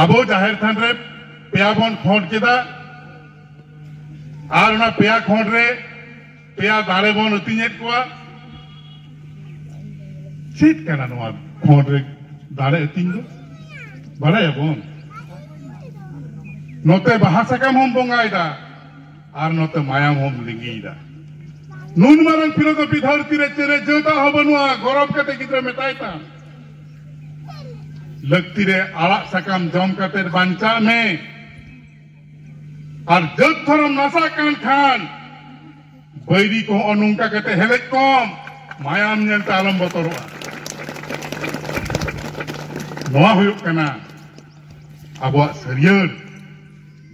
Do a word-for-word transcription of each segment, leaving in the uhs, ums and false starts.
ᱟᱵᱚ ᱡᱟᱦᱮᱨ ᱛᱷᱟᱱ ᱨᱮ ᱯᱮᱭᱟ ᱵᱚᱱ ᱠᱷᱚᱸᱰ ᱠᱮᱫᱟ, ᱟᱨ ᱚᱱᱟ ᱯᱮᱭᱟ ᱠᱷᱚᱸᱰ ᱨᱮ ᱯᱮᱭᱟ ᱫᱟᱲᱮ ᱵᱚᱱ ᱟᱹᱛᱤᱧᱮᱫ ᱠᱚᱣᱟ᱾ ᱪᱮᱫ ᱠᱟᱱᱟ ᱱᱚᱣᱟ ᱠᱷᱚᱸᱰ ᱨᱮ ᱫᱟᱲᱮ ᱟᱹᱛᱤᱧ ᱫᱚ? ᱵᱟᱲᱟᱭᱟᱵᱚᱱ? ᱱᱚᱛᱮ ᱵᱟᱦᱟ ᱥᱟᱠᱟᱢ ᱦᱚᱸᱢ ᱵᱚᱸᱜᱟᱭᱮᱫᱟ, ᱟᱨ ᱱᱚᱛᱮ ᱢᱟᱭᱟᱢ ᱦᱚᱸᱢ ᱞᱤᱸᱜᱤᱭᱮᱫᱟ᱾ ᱱᱩᱱ ᱢᱟᱨᱟᱝ ᱯᱷᱤᱞᱳᱥᱚᱯᱷᱤ ᱫᱷᱟᱹᱨᱛᱤ ᱨᱮ ᱪᱮᱞᱮ ᱡᱟᱹᱛᱟᱜ ᱦᱚᱸ ᱵᱟᱹᱱᱩᱜᱼᱟ, ᱜᱚᱨᱚᱵ ᱠᱟᱛᱮ ᱜᱤᱫᱽᱨᱟᱹ ᱢᱮᱛᱟᱭ ᱛᱟᱢ᱾ ᱞᱟᱹᱠᱛᱤ ᱨᱮ ᱟᱲᱟᱜ ᱥᱟᱠᱟᱢ ᱡᱚᱢ ᱠᱟᱛᱮ ᱵᱟᱧᱪᱟᱜ ᱢᱮ᱾ ᱟᱨ ᱡᱟᱹᱛ ᱫᱷᱚᱨᱚᱢ ᱱᱟᱥᱟᱜ ᱠᱟᱱ ᱠᱷᱟᱱ, ᱵᱟᱹᱭᱨᱤ ᱠᱚᱦᱚᱸ ᱱᱚᱝᱠᱟ ᱠᱟᱛᱮ ᱦᱮᱞᱮᱡ ᱠᱚᱢ, ᱢᱟᱭᱟᱢ ᱧᱮᱞᱛᱮ ᱟᱞᱚᱢ ᱵᱚᱛᱚᱨᱚᱜᱼᱟ᱾ ᱱᱚᱣᱟ ᱦᱩᱭᱩᱜ ᱠᱟᱱᱟ ᱟᱵᱚᱣᱟᱜ ᱥᱟᱹᱨᱭᱟᱹᱲ᱾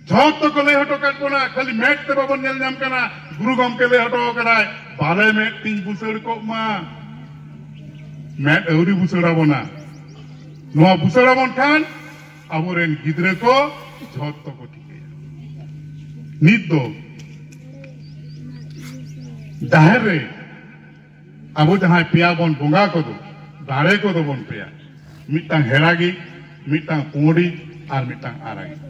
ᱡᱷᱚᱛᱚ ᱠᱚ ᱞᱟᱹᱭ ᱦᱚᱴᱚ ᱠᱟᱫ ᱵᱚᱱᱟ, ᱠᱷᱟᱹᱞᱤ ᱢᱮᱫ ᱛᱮ ᱵᱟᱵᱚᱱ ᱧᱮᱞ ᱧᱟᱢ ᱠᱟᱱᱟ᱾ ᱜᱩᱨᱩ ᱜᱚᱢᱠᱮ ᱞᱟᱹᱭ ᱦᱚᱴᱚ ᱠᱟᱫᱟᱭ, ᱵᱟᱞᱮ ᱢᱮᱫ ᱛᱤᱧ ᱵᱩᱥᱟᱹᱲ ᱠᱚᱜ ᱢᱟ᱾ ᱢᱮᱫ ᱟᱹᱣᱨᱤ ᱵᱩᱥᱟᱹᱲ ᱟᱵᱚᱱᱟ᱾ ᱱᱚᱣᱟ ᱵᱩᱥᱟᱹᱲ ᱟᱵᱚᱱ ᱠᱷᱟᱱ ᱟᱵᱚᱨᱮᱱ ᱜᱤᱫᱽᱨᱟᱹ ᱠᱚ ᱡᱷᱚᱛᱚ ᱠᱚ ᱴᱷᱤᱠᱟᱹᱭᱟ᱾ ᱱᱤᱛ ᱫᱚ ᱡᱟᱦᱮᱨ ᱨᱮ ᱟᱵᱚ ᱡᱟᱦᱟᱸᱭ ᱯᱮᱭᱟ ᱵᱚᱱ ᱵᱚᱸᱜᱟ ᱠᱚᱫᱚ, ᱫᱟᱲᱮ ᱠᱚᱫᱚ ᱵᱚᱱ ᱯᱮᱭᱟ, ᱢᱤᱫᱴᱟᱝ ᱦᱮᱲᱟᱜᱤᱡ, ᱢᱤᱫᱴᱟᱝ ᱯᱩᱸᱰᱤᱡ, ᱟᱨ ᱢᱤᱫᱴᱟᱝ ᱟᱨᱟᱜᱤᱡ᱾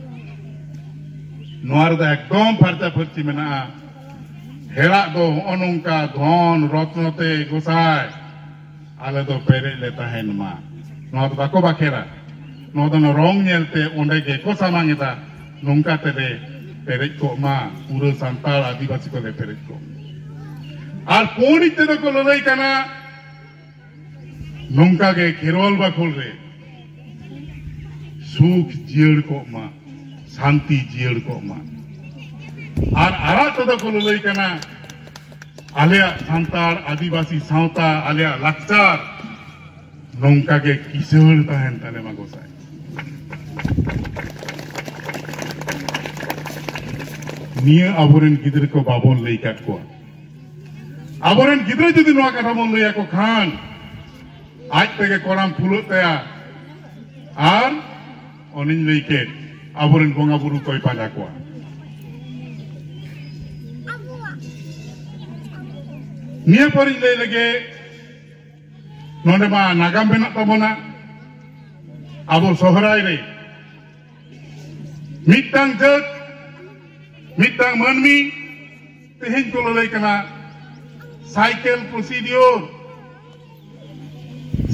ᱱᱚᱣᱟ ᱨᱮᱫᱚ ᱮᱠᱫᱚᱢ ᱯᱷᱟᱨᱪᱟ ᱯᱷᱟᱹᱨᱪᱤ ᱢᱮᱱᱟᱜᱼᱟ᱾ ᱦᱮᱲᱟᱜ ᱫᱚ ᱦᱚᱸᱜᱼᱚ ᱱᱚᱝᱠᱟ ᱫᱷᱚᱱ ᱨᱚᱛᱱᱚ ᱛᱮ ᱜᱚᱸᱥᱟᱭ ᱟᱞᱮ ᱫᱚ ᱯᱮᱨᱮᱡ ᱞᱮ ᱛᱟᱦᱮᱱ ᱢᱟ᱾ ᱱᱚᱣᱟ ᱫᱚ ᱵᱟᱠᱚ ᱵᱟᱠᱷᱮᱲᱟ᱾ ᱱᱚᱣᱟ ᱫᱚ ᱚᱱᱟ ᱨᱚᱝ ᱧᱮᱞᱛᱮ ᱚᱸᱰᱮ ᱜᱮᱠᱚ ᱥᱟᱢᱟᱝ ᱮᱫᱟ, ᱱᱚᱝᱠᱟ ᱛᱮᱞᱮ ᱯᱮᱨᱮᱡ ᱠᱚᱜ ᱢᱟ, ᱯᱩᱨᱟᱹ ᱥᱟᱱᱛᱟᱲ ᱟᱹᱫᱤᱵᱟᱹᱥᱤ ᱠᱚᱞᱮ ᱯᱮᱨᱮᱡ ᱠᱚᱜ ᱢᱟ᱾ ᱟᱨ ᱯᱩᱸᱰᱤᱡ ᱛᱮᱫᱚ ᱠᱚ ᱞᱟᱹᱞᱟᱹᱭ ᱠᱟᱱᱟ, ᱱᱚᱝᱠᱟ ᱜᱮ ᱠᱷᱮᱨᱣᱟᱞ ᱵᱟᱠᱷᱳᱞ ᱨᱮ ᱥᱩᱠ ᱡᱤᱭᱟᱹᱲ ᱠᱚᱜ ᱢᱟ, ᱥᱟᱱᱛᱤ ᱡᱤᱭᱟᱹᱲ ᱠᱚᱜ ᱢᱟ᱾ ᱟᱨ ᱟᱨᱟᱜ ᱛᱮᱫᱚ ᱠᱚ ᱞᱟᱹᱞᱟᱹᱭ ᱠᱟᱱᱟ, ᱟᱞᱮᱭᱟᱜ ᱥᱟᱱᱛᱟᱲ ᱟᱹᱫᱤᱵᱟᱹᱥᱤ ᱥᱟᱶᱛᱟ, ᱟᱞᱮᱭᱟᱜ ᱞᱟᱠᱪᱟᱨ ᱱᱚᱝᱠᱟ ᱜᱮ ᱠᱤᱥᱟᱹᱬ ᱛᱟᱦᱮᱱ ᱛᱟᱞᱮ ᱢᱟ ᱜᱚᱸᱥᱟᱭ᱾ ᱱᱤᱭᱟᱹ ᱟᱵᱚᱨᱮᱱ ᱜᱤᱫᱽᱨᱟᱹ ᱠᱚ ᱵᱟᱵᱚᱱ ᱞᱟᱹᱭ ᱠᱟᱫ ᱠᱚᱣᱟ᱾ ᱟᱵᱚᱨᱮᱱ ᱜᱤᱫᱽᱨᱟᱹ ᱡᱩᱫᱤ ᱱᱚᱣᱟ ᱠᱟᱛᱷᱟ ᱵᱚᱱ ᱞᱟᱹᱭ ᱟᱠᱚ ᱠᱷᱟᱱ, ᱟᱡ ᱛᱮᱜᱮ ᱠᱚᱲᱟᱢ ᱯᱷᱩᱞᱟᱹᱜ ᱛᱟᱭᱟ᱾ ᱟᱨ ᱚᱱᱮᱧ ᱞᱟᱹᱭ ᱠᱮᱫ, ᱟᱵᱚᱨᱮᱱ ᱵᱚᱸᱜᱟ ᱵᱩᱨᱩ ᱠᱚᱭ ᱯᱟᱸᱡᱟ ᱠᱚᱣᱟ᱾ ᱱᱤᱭᱟᱹ ᱯᱚᱨᱤᱧ ᱞᱟᱹᱭ ᱞᱮᱜᱮ, ᱱᱚᱰᱮ ᱢᱟ ᱱᱟᱜᱟᱢ ᱢᱮᱱᱟᱜ ᱛᱟᱵᱚᱱᱟ᱾ ᱟᱵᱚ ᱥᱚᱦᱨᱟᱭ ᱨᱮ ᱢᱤᱫᱴᱟᱝ ᱡᱟᱹᱛ, ᱢᱤᱫᱴᱟᱝ ᱢᱟᱹᱱᱢᱤ ᱛᱮᱦᱮᱧ ᱠᱚ ᱞᱟᱹᱞᱟᱹᱭ ᱠᱟᱱᱟ ᱥᱟᱭᱠᱮᱞ ᱯᱨᱚᱥᱤᱰᱤᱭᱳᱨ᱾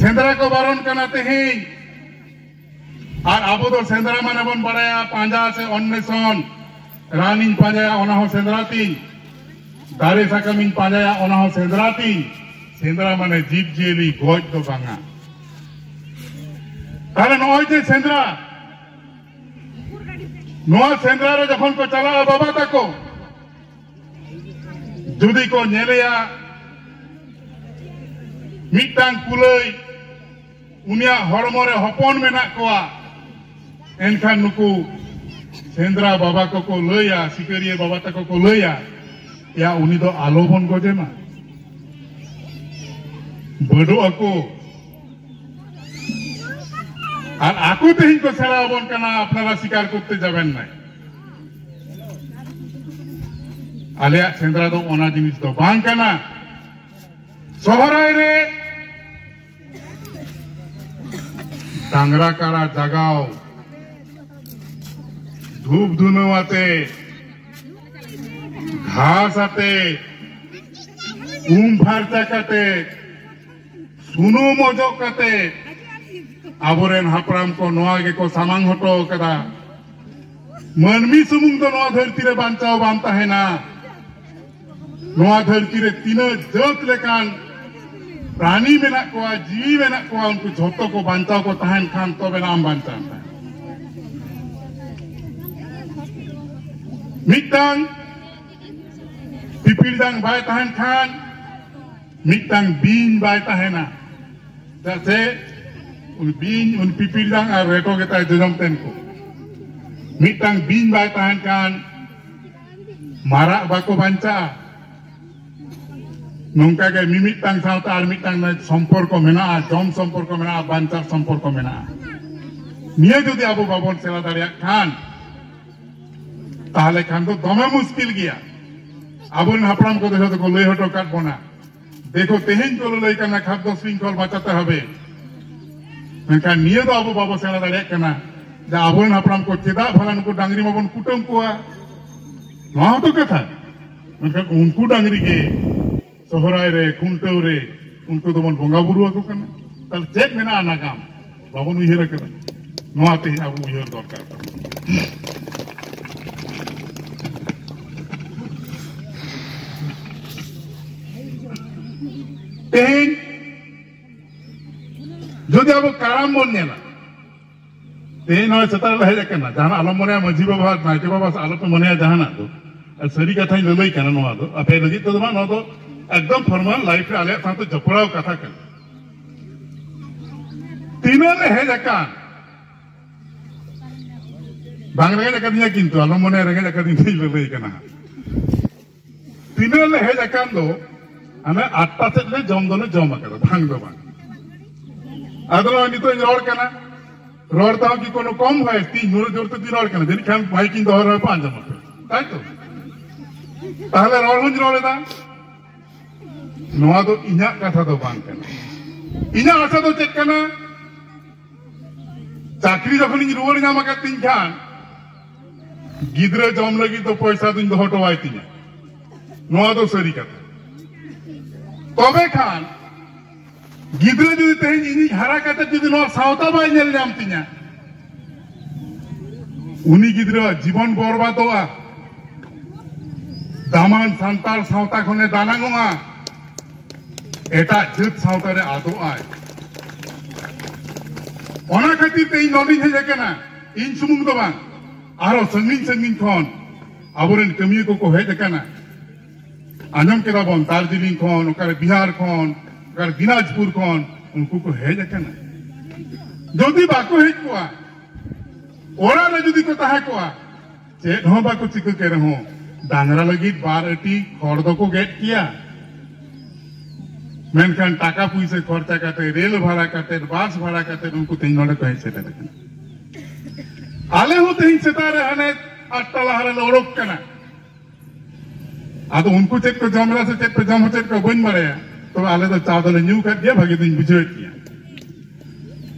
ᱥᱮᱸᱫᱽᱨᱟ ᱠᱚ ᱵᱟᱨᱚᱱ ᱠᱟᱱᱟ ᱛᱮᱦᱮᱧ᱾ ᱟᱨ ᱟᱵᱚ ᱫᱚ ᱥᱮᱸᱫᱽᱨᱟ ᱢᱟᱱᱮ ᱵᱚᱱ ᱵᱟᱲᱟᱭᱟ ᱯᱟᱸᱡᱟ ᱥᱮ ᱚᱱᱱᱮᱥᱚᱱ, ᱨᱟᱱᱤᱧ ᱯᱟᱸᱡᱟᱭᱟ ᱚᱱᱟ ᱦᱚᱸ ᱥᱮᱸᱫᱽᱨᱟ ᱛᱤᱧ, ᱫᱟᱨᱮ ᱥᱟᱠᱟᱢᱤᱧ ᱯᱟᱸᱡᱟᱭᱟ ᱚᱱᱟ ᱦᱚᱸ ᱥᱮᱸᱫᱽᱨᱟ ᱛᱤᱧ᱾ ᱥᱮᱸᱫᱽᱨᱟ ᱢᱟᱱᱮ ᱡᱤᱵᱽ ᱡᱤᱭᱟᱹᱞᱤ ᱜᱚᱡ ᱫᱚ ᱵᱟᱝᱟ᱾ ᱛᱟᱦᱞᱮ ᱱᱚᱜᱼᱚᱭ ᱡᱮ ᱥᱮᱸᱫᱽᱨᱟ, ᱱᱚᱣᱟ ᱥᱮᱸᱫᱽᱨᱟ ᱨᱮ ᱡᱚᱠᱷᱚᱱ ᱠᱚ ᱪᱟᱞᱟᱜᱼᱟ ᱵᱟᱵᱟ ᱛᱟᱠᱚ, ᱡᱩᱫᱤ ᱠᱚ ᱧᱮᱞᱮᱭᱟ ᱢᱤᱫᱴᱟᱝ ᱠᱩᱞᱟᱹᱭ, ᱩᱱᱤᱭᱟᱜ ᱦᱚᱲᱢᱚ ᱨᱮ ᱦᱚᱯᱚᱱ ᱢᱮᱱᱟᱜ ᱠᱚᱣᱟ, ᱮᱱᱠᱷᱟᱱ ᱱᱩᱠᱩ ᱥᱮᱸᱫᱽᱨᱟ ᱵᱟᱵᱟ ᱠᱚᱠᱚ ᱞᱟᱹᱭᱟ, ᱥᱤᱠᱟᱹᱨᱤᱭᱟᱹ ᱵᱟᱵᱟ ᱛᱟᱠᱚ ᱠᱚ ᱞᱟᱹᱭᱟ, ᱭᱟ ᱩᱱᱤ ᱫᱚ ᱟᱞᱚ ᱵᱚᱱ ᱜᱚᱡᱮ ᱢᱟ, ᱵᱟᱹᱰᱚᱜ ᱟᱠᱚ᱾ ᱟᱨ ᱟᱠᱚ ᱛᱮᱦᱮᱧ ᱠᱚ ᱥᱮᱬᱟ ᱟᱵᱚᱱ ᱠᱟᱱᱟ, ᱟᱯᱱᱟᱨᱟ ᱥᱤᱠᱟᱨ ᱠᱚᱨᱛᱮ ᱡᱟᱵᱮᱱ ᱱᱟᱭ᱾ ᱟᱞᱮᱭᱟᱜ ᱥᱮᱸᱫᱽᱨᱟ ᱫᱚ ᱚᱱᱟ ᱡᱤᱱᱤᱥ ᱫᱚ ᱵᱟᱝ ᱠᱟᱱᱟ᱾ ᱥᱚᱦᱨᱟᱭ ᱨᱮ ᱰᱟᱝᱨᱟ ᱠᱟᱲᱟ ᱡᱟᱜᱟᱣ, ᱫᱷᱩᱯ ᱫᱷᱩᱱᱟᱹᱣ ᱟᱛᱮ, ᱜᱷᱟᱥ ᱟᱛᱮ, ᱩᱢ ᱯᱷᱟᱨᱪᱟ ᱠᱟᱛᱮ, ᱥᱩᱱᱩᱢ ᱚᱡᱚᱜ ᱠᱟᱛᱮ, ᱟᱵᱚᱨᱮᱱ ᱦᱟᱯᱲᱟᱢ ᱠᱚ ᱱᱚᱣᱟ ᱜᱮᱠᱚ ᱥᱟᱢᱟᱝ ᱦᱚᱴᱚ ᱠᱟᱫᱟ᱾ ᱢᱟᱹᱱᱢᱤ ᱥᱩᱢᱩᱝ ᱫᱚ ᱱᱚᱣᱟ ᱫᱷᱟᱹᱨᱛᱤ ᱨᱮ ᱵᱟᱧᱪᱟᱣ ᱵᱟᱢ ᱛᱟᱦᱮᱱᱟ᱾ ᱱᱚᱣᱟ ᱫᱷᱟᱹᱨᱛᱤ ᱨᱮ ᱛᱤᱱᱟᱹᱜ ᱡᱟᱹᱛ ᱞᱮᱠᱟᱱ ᱯᱨᱟᱱᱤ ᱢᱮᱱᱟᱜ ᱠᱚᱣᱟ, ᱡᱤᱣᱤ ᱢᱮᱱᱟᱜ ᱠᱚᱣᱟ, ᱩᱱᱠᱩ ᱡᱷᱚᱛᱚ ᱠᱚ ᱵᱟᱧᱪᱟᱣ ᱠᱚ ᱛᱟᱦᱮᱱ ᱠᱷᱟᱱ ᱛᱚᱵᱮ ᱱᱟ ᱟᱢ ᱵᱟᱧᱪᱟᱣ ᱛᱟᱦᱮᱱᱟ᱾ ᱢᱤᱫᱴᱟᱝ ᱯᱤᱯᱤᱲ ᱰᱟᱝ ᱵᱟᱭ ᱛᱟᱦᱮᱱ ᱠᱷᱟᱱ ᱢᱤᱫᱴᱟᱝ ᱵᱤᱧ ᱵᱟᱭ ᱛᱟᱦᱮᱱᱟ᱾ ᱪᱮᱫᱟᱜ ᱥᱮ ᱩᱱᱤ ᱵᱤᱧ, ᱩᱱᱤ ᱯᱤᱯᱤᱲ ᱰᱟᱝ ᱟᱨ ᱨᱮᱴᱚ ᱜᱮᱛᱟᱭ ᱡᱚᱡᱚᱢ ᱛᱮᱱ ᱠᱚ᱾ ᱢᱤᱫᱴᱟᱝ ᱵᱤᱧ ᱵᱟᱭ ᱛᱟᱦᱮᱱ ᱠᱷᱟᱱ ᱢᱟᱨᱟᱜ ᱵᱟᱠᱚ ᱵᱟᱧᱪᱟᱜᱼᱟ᱾ ᱱᱚᱝᱠᱟ ᱜᱮ ᱢᱤᱢᱤᱫᱴᱟᱝ ᱥᱟᱶᱛᱮ ᱟᱨ ᱢᱤᱫᱴᱟᱝ ᱥᱚᱢᱯᱚᱨᱠᱚ ᱢᱮᱱᱟᱜᱼᱟ, ᱡᱚᱢ ᱥᱚᱢᱯᱚᱨᱠᱚ ᱢᱮᱱᱟᱜᱼᱟ, ᱵᱟᱧᱪᱟᱣ ᱥᱚᱢᱯᱚᱨᱠᱚ ᱢᱮᱱᱟᱜᱼᱟ᱾ ᱱᱤᱭᱟᱹ ᱡᱩᱫᱤ ᱟᱵᱚ ᱵᱟᱵᱚᱱ ᱥᱮᱬᱟ ᱫᱟᱲᱮᱭᱟᱜ ᱠᱷᱟᱱ, ᱛᱟᱦᱞᱮ ᱠᱷᱟᱱ ᱫᱚ ᱫᱚᱢᱮ ᱢᱩᱥᱠᱤᱞ ᱜᱮᱭᱟ᱾ ᱟᱵᱚᱨᱮᱱ ᱦᱟᱯᱲᱟᱢ ᱠᱚᱫᱚ ᱡᱷᱚᱛᱚ ᱠᱚ ᱞᱟᱹᱭ ᱦᱚᱴᱚ ᱠᱟᱫ ᱵᱚᱱᱟ, ᱫᱮᱠᱷᱚ ᱛᱮᱦᱮᱧ ᱠᱚ ᱞᱟᱹᱭ ᱠᱟᱱᱟ ᱠᱷᱟᱫᱽᱫᱚ ᱥᱨᱤᱝᱠᱷᱚᱞ ᱵᱟᱸᱪᱟᱛᱮ ᱦᱚᱵᱮ, ᱢᱮᱱᱠᱷᱟᱱ ᱱᱤᱭᱟᱹ ᱫᱚ ᱟᱵᱚ ᱵᱟᱵᱚ ᱥᱮᱬᱟ ᱫᱟᱲᱮᱭᱟᱜ ᱠᱟᱱᱟ᱾ ᱡᱮ ᱟᱵᱚᱨᱮᱱ ᱦᱟᱯᱲᱟᱢ ᱠᱚ ᱪᱮᱫᱟᱜ ᱵᱷᱟᱞᱟ ᱱᱩᱠᱩ ᱰᱟᱝᱨᱤ ᱢᱟᱵᱚᱱ ᱠᱩᱴᱟᱹᱢ ᱠᱚᱣᱟ, ᱱᱚᱣᱟ ᱦᱚᱸᱛᱚ ᱠᱟᱛᱷᱟ᱾ ᱢᱮᱱᱠᱷᱟᱱ ᱩᱱᱠᱩ ᱰᱟᱝᱨᱤ ᱜᱮ ᱥᱚᱦᱨᱟᱭ ᱨᱮ, ᱠᱷᱩᱱᱴᱟᱹᱣ ᱨᱮ ᱩᱱᱠᱩ ᱫᱚᱵᱚᱱ ᱵᱚᱸᱜᱟ ᱵᱩᱨᱩ ᱟᱠᱚ ᱠᱟᱱᱟ᱾ ᱛᱟᱦᱞᱮ ᱪᱮᱫ ᱢᱮᱱᱟᱜᱼᱟ ᱱᱟᱜᱟᱢ? ᱵᱟᱵᱚᱱ ᱩᱭᱦᱟᱹᱨ ᱟᱠᱟᱫᱟ᱾ ᱱᱚᱣᱟ ᱛᱮᱦᱮᱧ ᱟᱵᱚ ᱩᱭᱦᱟᱹᱨ ᱫᱚᱨᱠᱟᱨ ᱛᱟᱵᱚᱱ᱾ ᱛᱮᱦᱮᱧ ᱡᱩᱫᱤ ᱟᱵᱚ ᱠᱟᱨᱟᱢ ᱵᱚᱱ ᱧᱮᱞᱟ, ᱛᱮᱦᱮᱧ ᱱᱚᱜᱼᱚᱭ ᱥᱮᱛᱟᱜ ᱨᱮᱞᱮ ᱦᱮᱡ ᱟᱠᱟᱱᱟ, ᱡᱟᱦᱟᱱᱟᱜ ᱟᱞᱚᱢ ᱢᱚᱱᱮᱭᱟ, ᱢᱟᱹᱡᱷᱤ ᱵᱟᱵᱟ ᱟᱨ ᱱᱟᱭᱠᱮ ᱵᱟᱵᱟ ᱥᱮ ᱟᱞᱚᱯᱮ ᱢᱚᱱᱮᱭᱟ ᱡᱟᱦᱟᱱᱟᱜ ᱫᱚ᱾ ᱟᱨ ᱥᱟᱹᱨᱤ ᱠᱟᱛᱷᱟᱧ ᱞᱟᱹᱞᱟᱹᱭ ᱠᱟᱱᱟ, ᱱᱚᱣᱟ ᱫᱚ ᱟᱯᱮ ᱞᱟᱹᱜᱤᱫ ᱛᱮᱫᱚ ᱵᱟᱝ, ᱱᱚᱣᱟ ᱫᱚ ᱮᱠᱫᱚᱢ formal life ᱨᱮ ᱟᱞᱮᱭᱟᱜ ᱥᱟᱶᱛᱮ ᱡᱚᱯᱲᱟᱣ ᱠᱟᱛᱷᱟ ᱠᱟᱱᱟ᱾ ᱛᱤᱱᱟᱹᱜ ᱞᱮ ᱦᱮᱡ ᱟᱠᱟᱱ, ᱵᱟᱝ ᱨᱮᱸᱜᱮᱡ ᱟᱠᱟᱫᱤᱧᱟ, ᱠᱤᱱᱛᱩ ᱟᱞᱚᱢ ᱢᱚᱱᱮᱭᱟ ᱨᱮᱸᱜᱮᱡ ᱟᱠᱟᱫᱤᱧ ᱛᱮᱧ ᱞᱟᱹᱞᱟᱹᱭ ᱠᱟᱱᱟ ᱦᱟᱸᱜ᱾ ᱛᱤᱱᱟᱹᱜ ᱞᱮ ᱦᱮᱡ ᱟᱠᱟᱱ ᱫᱚ, ᱦᱟᱱᱮ ᱟᱴᱴᱟ ᱥᱮᱫ ᱞᱮ ᱡᱚᱢ ᱫᱚᱞᱮ ᱡᱚᱢ ᱟᱠᱟᱫᱟ, ᱵᱟᱝ ᱫᱚ ᱵᱟᱝ᱾ ᱟᱫᱚ ᱱᱚᱜᱼᱚᱭ ᱱᱤᱛᱚᱜ ᱤᱧ ᱨᱚᱲ ᱠᱟᱱᱟ, ᱨᱚᱲ ᱛᱮᱦᱚᱸ ᱠᱤ ᱠᱳᱱᱳ ᱠᱚᱢ ᱦᱚᱭ? ᱛᱤᱧ ᱱᱩᱱᱟᱹᱜ ᱡᱳᱨ ᱛᱮ ᱛᱤᱧ ᱨᱚᱲ ᱠᱟᱱᱟ, ᱡᱟᱹᱱᱤᱡ ᱠᱷᱟᱱ ᱢᱟᱭᱤᱠ ᱤᱧ ᱫᱚᱦᱚ ᱨᱮᱦᱚᱸ ᱯᱮ ᱟᱸᱡᱚᱢ ᱟᱯᱮ, ᱛᱟᱭ ᱛᱚ? ᱛᱟᱦᱞᱮ ᱨᱚᱲ ᱦᱚᱸᱧ ᱨᱚᱲ ᱮᱫᱟ᱾ ᱱᱚᱣᱟ ᱫᱚ ᱤᱧᱟᱹᱜ ᱠᱟᱛᱷᱟ ᱫᱚ ᱵᱟᱝ ᱠᱟᱱᱟ᱾ ᱤᱧᱟᱹᱜ ᱟᱥᱟ ᱫᱚ ᱪᱮᱫ ᱠᱟᱱᱟ? ᱪᱟᱹᱠᱨᱤ ᱡᱚᱠᱷᱚᱱᱤᱧ ᱨᱩᱣᱟᱹᱲ ᱧᱟᱢ ᱟᱠᱟᱫ ᱛᱤᱧ ᱠᱷᱟᱱ, ᱜᱤᱫᱽᱨᱟᱹ ᱡᱚᱢ ᱞᱟᱹᱜᱤᱫ ᱫᱚ ᱯᱚᱭᱥᱟ ᱫᱩᱧ ᱫᱚᱦᱚ ᱦᱚᱴᱚᱣᱟᱭ ᱛᱤᱧᱟ᱾ ᱱᱚᱣᱟ ᱫᱚ ᱥᱟᱹᱨᱤ ᱠᱟᱛᱷᱟ᱾ ᱛᱚᱵᱮ ᱠᱷᱟᱱ ᱜᱤᱫᱽᱨᱟᱹ ᱡᱩᱫᱤ ᱛᱮᱦᱮᱧ ᱤᱧᱤᱡ ᱦᱟᱨᱟ ᱠᱟᱛᱮ ᱡᱩᱫᱤ ᱱᱚᱣᱟ ᱥᱟᱶᱛᱟ ᱵᱟᱭ ᱧᱮᱞ ᱧᱟᱢ ᱛᱤᱧᱟ, ᱩᱱᱤ ᱜᱤᱫᱽᱨᱟᱹᱣᱟᱜ ᱡᱤᱵᱚᱱ ᱵᱚᱨᱵᱟᱫᱚᱜᱼᱟ᱾ ᱫᱟᱢᱟᱱ ᱥᱟᱱᱛᱟᱲ ᱥᱟᱶᱛᱟ ᱠᱷᱚᱱᱮ ᱫᱟᱱᱟᱝᱚᱜᱼᱟ, ᱮᱴᱟᱜ ᱡᱟᱹᱛ ᱥᱟᱶᱛᱟ ᱨᱮ ᱟᱫᱚᱜᱼᱟᱭ᱾ ᱚᱱᱟ ᱠᱷᱟᱹᱛᱤᱨ ᱛᱮ ᱤᱧ ᱱᱚᱰᱮᱧ ᱦᱮᱡ ᱟᱠᱟᱱᱟ᱾ ᱤᱧ ᱥᱩᱢᱩᱝ ᱫᱚ ᱵᱟᱝ, ᱟᱨᱚ ᱥᱟᱺᱜᱤᱧ ᱥᱟᱺᱜᱤᱧ ᱠᱷᱚᱱ ᱟᱵᱚᱨᱮᱱ ᱠᱟᱹᱢᱤᱭᱟᱹ ᱠᱚᱠᱚ ᱦᱮᱡ ᱟᱠᱟᱱᱟ᱾ ᱟᱸᱡᱚᱢ ᱠᱮᱫᱟ ᱵᱚᱱ ᱫᱟᱨᱡᱤᱞᱤᱝ ᱠᱷᱚᱱ, ᱚᱠᱟᱨᱮ ᱵᱤᱦᱟᱨ ᱠᱷᱚᱱ, ᱚᱠᱟᱨᱮ ᱫᱤᱱᱟᱡᱽᱯᱩᱨ ᱠᱷᱚᱱ ᱩᱱᱠᱩ ᱠᱚ ᱦᱮᱡ ᱟᱠᱟᱱᱟ᱾ ᱡᱩᱫᱤ ᱵᱟᱠᱚ ᱦᱮᱡ ᱠᱚᱜᱼᱟ, ᱚᱲᱟᱜ ᱨᱮ ᱡᱩᱫᱤ ᱠᱚ ᱛᱟᱦᱮᱸ ᱠᱚᱜᱼᱟ, ᱪᱮᱫ ᱦᱚᱸ ᱵᱟᱠᱚ ᱪᱤᱠᱟᱹ ᱠᱮ ᱨᱮᱦᱚᱸ ᱰᱟᱝᱨᱟ ᱞᱟᱹᱜᱤᱫ ᱵᱟᱨ ᱟᱹᱴᱤ ᱠᱷᱚᱲ ᱫᱚᱠᱚ ᱜᱮᱫ ᱠᱮᱭᱟ᱾ ᱢᱮᱱᱠᱷᱟᱱ ᱴᱟᱠᱟ ᱯᱩᱭᱥᱟᱹ ᱠᱷᱚᱨᱪᱟ ᱠᱟᱛᱮ, ᱨᱮᱞ ᱵᱷᱟᱲᱟ ᱠᱟᱛᱮ, ᱵᱟᱥ ᱵᱷᱟᱲᱟ ᱠᱟᱛᱮ ᱩᱱᱠᱩ ᱛᱮᱦᱮᱧ ᱱᱚᱰᱮ ᱠᱚ ᱦᱮᱡ ᱥᱮᱴᱮᱨ ᱟᱠᱟᱱᱟ᱾ ᱟᱞᱮ ᱦᱚᱸ ᱛᱮᱦᱮᱧ ᱥᱮᱛᱟᱜ ᱨᱮ ᱦᱟᱱᱮ ᱟᱴᱴᱟ ᱞᱟᱦᱟ ᱨᱮᱞᱮ ᱚᱰᱚᱠ ᱠᱟᱱᱟ᱾ ᱟᱫᱚ ᱩᱱᱠᱩ ᱪᱮᱫ ᱠᱚ ᱡᱚᱢ ᱞᱮᱫᱟ ᱥᱮ ᱪᱮᱫ ᱠᱚ ᱡᱚᱢ ᱦᱚᱪᱚᱭᱮᱫ ᱠᱚᱣᱟ ᱵᱟᱹᱧ ᱵᱟᱲᱟᱭᱟ, ᱛᱚᱵᱮ ᱟᱞᱮ ᱫᱚ ᱪᱟ ᱫᱚᱞᱮ ᱧᱩ ᱠᱟᱫ ᱜᱮᱭᱟ, ᱵᱷᱟᱜᱮ ᱫᱚᱧ ᱵᱩᱡᱷᱟᱹᱣᱮᱫ ᱜᱮᱭᱟ᱾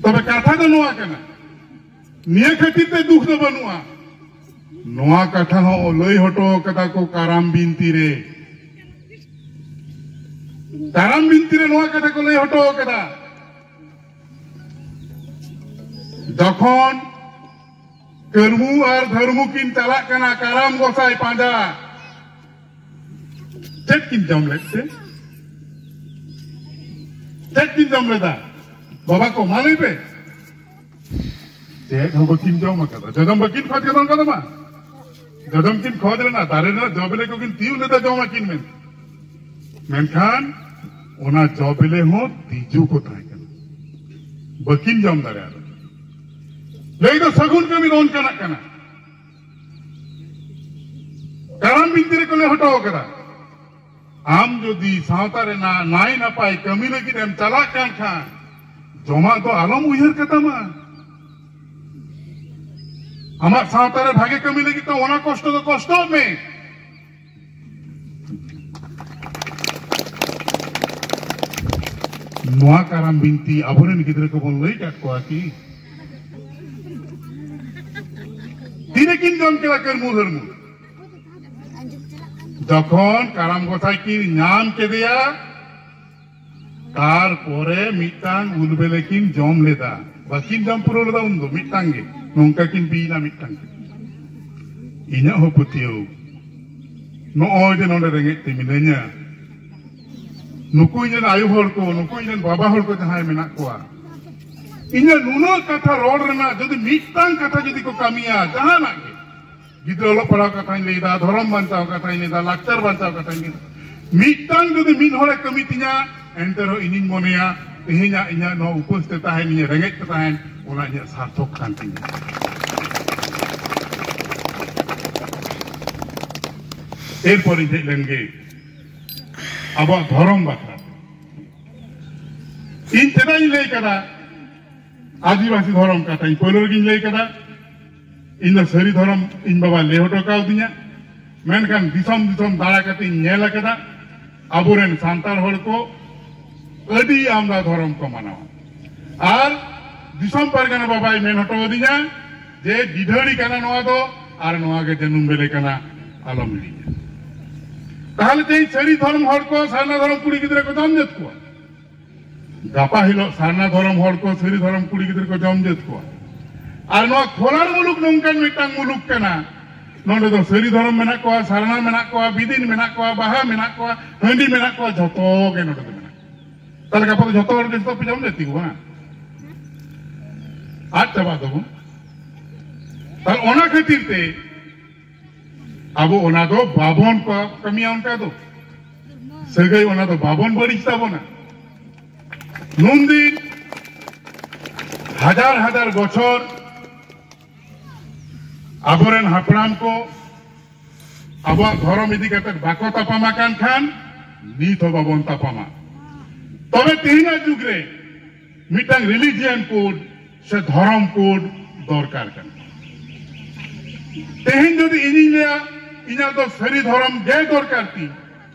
ᱛᱚᱵᱮ ᱠᱟᱛᱷᱟ ᱫᱚ ᱱᱚᱣᱟ ᱠᱟᱱᱟ, ᱱᱤᱭᱟᱹ ᱠᱷᱟᱹᱛᱤᱨ ᱛᱮ ᱫᱩᱠ ᱫᱚ ᱵᱟᱹᱱᱩᱜᱼᱟ᱾ ᱱᱚᱣᱟ ᱠᱟᱛᱷᱟ ᱦᱚᱸ ᱞᱟᱹᱭ ᱦᱚᱴᱚ ᱠᱟᱫᱟ ᱠᱚ ᱠᱟᱨᱟᱢ ᱵᱤᱱᱛᱤ ᱨᱮ᱾ ᱠᱟᱨᱟᱢ ᱵᱤᱱᱛᱤ ᱨᱮ ᱱᱚᱣᱟ ᱠᱟᱛᱷᱟ ᱠᱚ ᱞᱟᱹᱭ ᱦᱚᱴᱚ ᱠᱟᱫᱟ, ᱡᱚᱠᱷᱚᱱ ᱠᱟᱹᱨᱢᱩ ᱟᱨ ᱫᱷᱟᱹᱨᱢᱩ ᱠᱤᱱ ᱪᱟᱞᱟᱜ ᱠᱟᱱᱟ ᱠᱟᱨᱟᱢ ᱜᱚᱸᱥᱟᱭ ᱯᱟᱸᱡᱟ, ᱪᱮᱫ ᱠᱤᱱ ᱡᱚᱢ ᱞᱮᱫ ᱛᱮ? ᱪᱮᱫ ᱠᱤᱱ ᱡᱚᱢ ᱞᱮᱫᱟ? ᱵᱟᱵᱟ ᱠᱚ, ᱢᱟ ᱞᱟᱹᱭ ᱯᱮ᱾ ᱪᱮᱫ ᱦᱚᱸ ᱵᱟᱹᱠᱤᱱ ᱡᱚᱢ ᱟᱠᱟᱫᱟ᱾ ᱡᱚᱡᱚᱢ ᱵᱟᱹᱠᱤᱱ ᱠᱷᱚᱡ ᱠᱟᱫᱟ, ᱚᱱᱠᱟ ᱫᱚ ᱵᱟᱝ᱾ ᱡᱚᱡᱚᱢ ᱠᱤᱱ ᱠᱷᱚᱡ ᱞᱮᱱᱟ, ᱫᱟᱨᱮ ᱨᱮᱱᱟᱜ ᱡᱚ ᱵᱤᱞᱤ ᱠᱚᱠᱤᱱ ᱛᱤᱭᱳᱜ ᱞᱮᱫᱟ, ᱡᱚᱢ ᱟᱹᱠᱤᱱ ᱢᱮᱱᱛᱮ᱾ ᱢᱮᱱᱠᱷᱟᱱ ᱚᱱᱟ ᱡᱚ ᱵᱤᱞᱤ ᱦᱚᱸ ᱛᱤᱡᱩ ᱠᱚ ᱛᱟᱦᱮᱸ ᱠᱟᱱᱟ, ᱵᱟᱹᱠᱤᱱ ᱡᱚᱢ ᱫᱟᱲᱮᱭᱟᱫᱟ᱾ ᱞᱟᱹᱭ ᱫᱚ ᱥᱟᱹᱜᱩᱱ ᱠᱟᱹᱢᱤ ᱫᱚ ᱚᱱᱠᱟᱱᱟᱜ ᱠᱟᱱᱟ᱾ ᱠᱟᱨᱟᱢ ᱵᱤᱱᱛᱤ ᱨᱮᱠᱚ ᱞᱟᱹᱭ ᱦᱚᱴᱚ ᱠᱟᱫᱟ, ᱟᱢ ᱡᱩᱫᱤ ᱥᱟᱶᱛᱟ ᱨᱮᱱᱟᱜ ᱱᱟᱭ ᱱᱟᱯᱟᱭ ᱠᱟᱹᱢᱤ ᱞᱟᱹᱜᱤᱫ ᱮᱢ ᱪᱟᱞᱟᱜ ᱠᱟᱱ ᱠᱷᱟᱱ, ᱡᱚᱢᱟᱜ ᱫᱚ ᱟᱞᱚᱢ ᱩᱭᱦᱟᱹᱨ ᱠᱟᱛᱟᱢᱟ᱾ ᱟᱢᱟᱜ ᱥᱟᱶᱛᱟ ᱨᱮ ᱵᱷᱟᱜᱮ ᱠᱟᱹᱢᱤ ᱞᱟᱹᱜᱤᱫ ᱫᱚ ᱚᱱᱟ ᱠᱚᱥᱴᱚ ᱫᱚ ᱠᱚᱥᱴᱚᱜ ᱢᱮ᱾ ᱱᱚᱣᱟ ᱠᱟᱨᱟᱢ ᱵᱤᱱᱛᱤ ᱟᱵᱚᱨᱮᱱ ᱜᱤᱫᱽᱨᱟᱹ ᱠᱚᱵᱚᱱ ᱞᱟᱹᱭ ᱠᱟᱫ ᱠᱚᱣᱟ ᱠᱤ? ᱛᱤᱱᱟᱹᱜ ᱠᱤᱱ ᱡᱚᱢ ᱠᱮᱫᱟ ᱠᱟᱹᱨᱢᱩ ᱦᱟᱹᱨᱢᱩ? ᱡᱚᱠᱷᱚᱱ ᱠᱟᱨᱟᱢ ᱜᱚᱸᱥᱟᱭ ᱠᱤᱱ ᱧᱟᱢ ᱠᱮᱫᱮᱭᱟ, ᱛᱟᱨᱯᱚᱨᱮ ᱢᱤᱫᱴᱟᱝ ᱩᱞ ᱵᱮᱞᱮ ᱠᱤᱱ ᱡᱚᱢ ᱞᱮᱫᱟ᱾ ᱵᱟᱹᱠᱤᱱ ᱡᱚᱢ ᱯᱩᱨᱟᱹᱣ ᱞᱮᱫᱟ ᱩᱱᱫᱚ, ᱢᱤᱫᱴᱟᱝ ᱜᱮ᱾ ᱱᱚᱝᱠᱟ ᱠᱤᱱ ᱵᱤᱭᱮᱱᱟ ᱢᱤᱫᱴᱟᱝ ᱜᱮ᱾ ᱤᱧᱟᱹᱜ ᱦᱚᱸ ᱯᱟᱹᱛᱭᱟᱹᱣ, ᱱᱚᱜᱼᱚᱭ ᱡᱮ ᱱᱚᱰᱮ ᱨᱮᱸᱜᱮᱡ ᱛᱮ ᱢᱤᱱᱟᱹᱧᱟ, ᱱᱩᱠᱩ ᱤᱧ ᱨᱮᱱ ᱟᱭᱳ ᱦᱚᱲ ᱠᱚ, ᱱᱩᱠᱩ ᱤᱧ ᱨᱮᱱ ᱵᱟᱵᱟ ᱦᱚᱲ ᱠᱚ ᱡᱟᱦᱟᱸᱭ ᱢᱮᱱᱟᱜ ᱠᱚᱣᱟ, ᱤᱧᱟᱹᱜ ᱱᱩᱱᱟᱹᱜ ᱠᱟᱛᱷᱟ ᱨᱚᱲ ᱨᱮᱱᱟᱜ ᱡᱩᱫᱤ ᱢᱤᱫᱴᱟᱝ ᱠᱟᱛᱷᱟ ᱡᱩᱫᱤ ᱠᱚ ᱠᱟᱹᱢᱤᱭᱟ, ᱡᱟᱦᱟᱱᱟᱜ ᱜᱮ, ᱜᱤᱫᱽᱨᱟᱹ ᱚᱞᱚᱜ ᱯᱟᱲᱦᱟᱣ ᱠᱟᱛᱷᱟᱧ ᱞᱟᱹᱭᱫᱟ, ᱫᱷᱚᱨᱚᱢ ᱵᱟᱧᱪᱟᱣ ᱠᱟᱛᱷᱟᱧ ᱞᱟᱹᱭᱫᱟ, ᱞᱟᱠᱪᱟᱨ ᱵᱟᱧᱪᱟᱣ ᱠᱟᱛᱷᱟᱧ ᱞᱟᱹᱭᱫᱟ, ᱢᱤᱫᱴᱟᱝ ᱡᱩᱫᱤ ᱢᱤᱫ ᱦᱚᱲᱮ ᱠᱟᱹᱢᱤ ᱛᱤᱧᱟ, ᱮᱱᱛᱮ ᱨᱮᱦᱚᱸ ᱤᱧᱤᱧ ᱢᱚᱱᱮᱭᱟ, ᱛᱮᱦᱮᱧᱟᱜ ᱤᱧᱟᱹᱜ ᱱᱚᱣᱟ ᱩᱯᱟᱹᱥ ᱛᱮ ᱛᱟᱦᱮᱱ, ᱤᱧᱟᱹᱜ ᱨᱮᱸᱜᱮᱡ ᱛᱮ ᱛᱟᱦᱮᱱ, ᱚᱱᱟ ᱤᱧᱟᱹᱜ ᱥᱟᱨᱛᱷᱚᱠ ᱠᱟᱱ ᱛᱤᱧᱟ᱾ ᱮᱨᱯᱚᱨᱤᱧ ᱦᱮᱡ ᱞᱮᱱ ᱜᱮ ᱟᱵᱚᱣᱟᱜ ᱫᱷᱚᱨᱚᱢ ᱵᱟᱠᱷᱨᱟ ᱛᱮ᱾ ᱤᱧ ᱪᱮᱫᱟᱜ ᱤᱧ ᱞᱟᱹᱭ ᱠᱟᱫᱟ ᱟᱹᱫᱤᱵᱟᱹᱥᱤ ᱫᱷᱚᱨᱚᱢ ᱠᱟᱛᱷᱟ? ᱤᱧ ᱯᱳᱭᱞᱳ ᱨᱮᱜᱤᱧ ᱞᱟᱹᱭ ᱠᱟᱫᱟ, ᱤᱧ ᱫᱚ ᱥᱟᱹᱨᱤ ᱫᱷᱚᱨᱚᱢ ᱤᱧ ᱵᱟᱵᱟ ᱞᱟᱹᱭ ᱦᱚᱴᱚ ᱠᱟᱣᱫᱤᱧᱟ᱾ ᱢᱮᱱᱠᱷᱟᱱ ᱫᱤᱥᱚᱢ ᱫᱤᱥᱚᱢ ᱫᱟᱬᱟ ᱠᱟᱛᱮᱧ ᱧᱮᱞ ᱟᱠᱟᱫᱟ, ᱟᱵᱚᱨᱮᱱ ᱥᱟᱱᱛᱟᱲ ᱦᱚᱲ ᱠᱚ ᱟᱹᱰᱤ ᱟᱢᱫᱟ ᱫᱷᱚᱨᱚᱢ ᱠᱚ ᱢᱟᱱᱟᱣᱟ᱾ ᱟᱨ ᱫᱤᱥᱚᱢ ᱯᱟᱨᱜᱟᱱᱟ ᱵᱟᱵᱟᱭ ᱢᱮᱱ ᱦᱚᱴᱚ ᱟᱹᱫᱤᱧᱟ, ᱡᱮ ᱰᱤᱰᱷᱟᱹᱲᱤ ᱠᱟᱱᱟ ᱱᱚᱣᱟ ᱫᱚ, ᱟᱨ ᱱᱚᱣᱟ ᱜᱮ ᱡᱟᱹᱱᱩᱢ ᱵᱮᱞᱮ ᱠᱟᱱᱟ, ᱟᱞᱚᱢ ᱦᱤᱲᱤᱧᱟ᱾ ᱛᱟᱦᱚᱞᱮ ᱛᱮᱦᱮᱧ ᱥᱟᱹᱨᱤ ᱫᱷᱚᱨᱚᱢ ᱦᱚᱲ ᱠᱚ, ᱥᱟᱨᱱᱟ ᱫᱷᱚᱨᱚᱢ ᱠᱩᱲᱤ ᱜᱤᱫᱽᱨᱟᱹ ᱠᱚ ᱡᱚᱢ ᱡᱟᱹᱛ ᱠᱚᱣᱟ᱾ ᱜᱟᱯᱟ ᱦᱤᱞᱳᱜ ᱥᱟᱨᱱᱟ ᱫᱷᱚᱨᱚᱢ ᱦᱚᱲ ᱠᱚ, ᱥᱟᱹᱨᱤ ᱫᱷᱚᱨᱚᱢ ᱠᱩᱲᱤ ᱜᱤᱫᱽᱨᱟᱹ ᱠᱚ ᱡᱚᱢ ᱡᱟᱹᱛ ᱠᱚᱣᱟ᱾ ᱟᱨ ᱱᱚᱣᱟ ᱠᱷᱚᱞᱟᱲ ᱢᱩᱞᱩᱠ ᱱᱚᱝᱠᱟᱱ ᱢᱤᱫᱴᱟᱝ ᱢᱩᱞᱩᱠ ᱠᱟᱱᱟ, ᱱᱚᱰᱮ ᱫᱚ ᱥᱟᱹᱨᱤ ᱫᱷᱚᱨᱚᱢ ᱢᱮᱱᱟᱜ ᱠᱚᱣᱟ, ᱥᱟᱨᱱᱟ ᱢᱮᱱᱟᱜ ᱠᱚᱣᱟ, ᱵᱤᱫᱤᱱ ᱢᱮᱱᱟᱜ ᱠᱚᱣᱟ, ᱵᱟᱦᱟ ᱢᱮᱱᱟᱜ ᱠᱚᱣᱟ, ᱦᱟᱺᱰᱤ ᱢᱮᱱᱟᱜ ᱠᱚᱣᱟ, ᱡᱷᱚᱛᱚ ᱜᱮ ᱱᱚᱰᱮ ᱫᱚ ᱢᱮᱱᱟᱜ ᱠᱚᱣᱟ᱾ ᱛᱟᱦᱚᱞᱮ ᱜᱟᱯᱟ ᱫᱚ ᱡᱷᱚᱛᱚ ᱦᱚᱲ ᱜᱮ ᱡᱷᱚᱛᱚ ᱯᱮ ᱡᱚᱢ ᱡᱟᱹᱛᱤ ᱠᱚᱣᱟ, ᱵᱟᱝ? ᱟᱫ ᱪᱟᱵᱟᱜ ᱛᱟᱵᱚᱱ᱾ ᱛᱟᱦᱚᱞᱮ ᱚᱱᱟ ᱠᱷᱟᱹᱛᱤᱨ ᱛᱮ ᱟᱵᱚ ᱚᱱᱟ ᱫᱚ ᱵᱟᱵᱚᱱ ᱠᱟ-, ᱠᱟᱹᱢᱤᱭᱟ ᱚᱱᱠᱟ ᱫᱚ᱾ ᱥᱟᱹᱜᱟᱹᱭ ᱚᱱᱟ ᱫᱚ ᱵᱟᱵᱚᱱ ᱵᱟᱹᱲᱤᱡ ᱛᱟᱵᱚᱱᱟ᱾ ᱱᱩᱱᱫᱤᱱ ᱦᱟᱡᱟᱨ ᱦᱟᱡᱟᱨ ᱵᱚᱪᱷᱚᱨ ᱟᱵᱚᱨᱮᱱ ᱦᱟᱯᱲᱟᱢ ᱠᱚ ᱟᱵᱚᱣᱟᱜ ᱫᱷᱚᱨᱚᱢ ᱤᱫᱤ ᱠᱟᱛᱮ ᱵᱟᱠᱚ ᱛᱟᱯᱟᱢ ᱟᱠᱟᱱ ᱠᱷᱟᱱ ᱱᱤᱛ ᱦᱚᱸ ᱵᱟᱵᱚᱱ ᱛᱟᱯᱟᱢᱟ᱾ ᱛᱚᱵᱮ ᱛᱮᱦᱮᱧᱟᱜ ᱡᱩᱜᱽ ᱨᱮ ᱢᱤᱫᱴᱟᱝ religion code ᱥᱮ ᱫᱷᱚᱨᱚᱢ code ᱫᱚᱨᱠᱟᱨ ᱠᱟᱱᱟ᱾ ᱛᱮᱦᱮᱧ ᱡᱩᱫᱤ ᱤᱧᱤᱧ ᱞᱟᱹᱭᱟ ᱤᱧᱟᱹᱜ ᱫᱚ ᱥᱟᱹᱨᱤ ᱫᱷᱚᱨᱚᱢ ᱜᱮ ᱫᱚᱨᱠᱟᱨ ᱛᱤᱧ,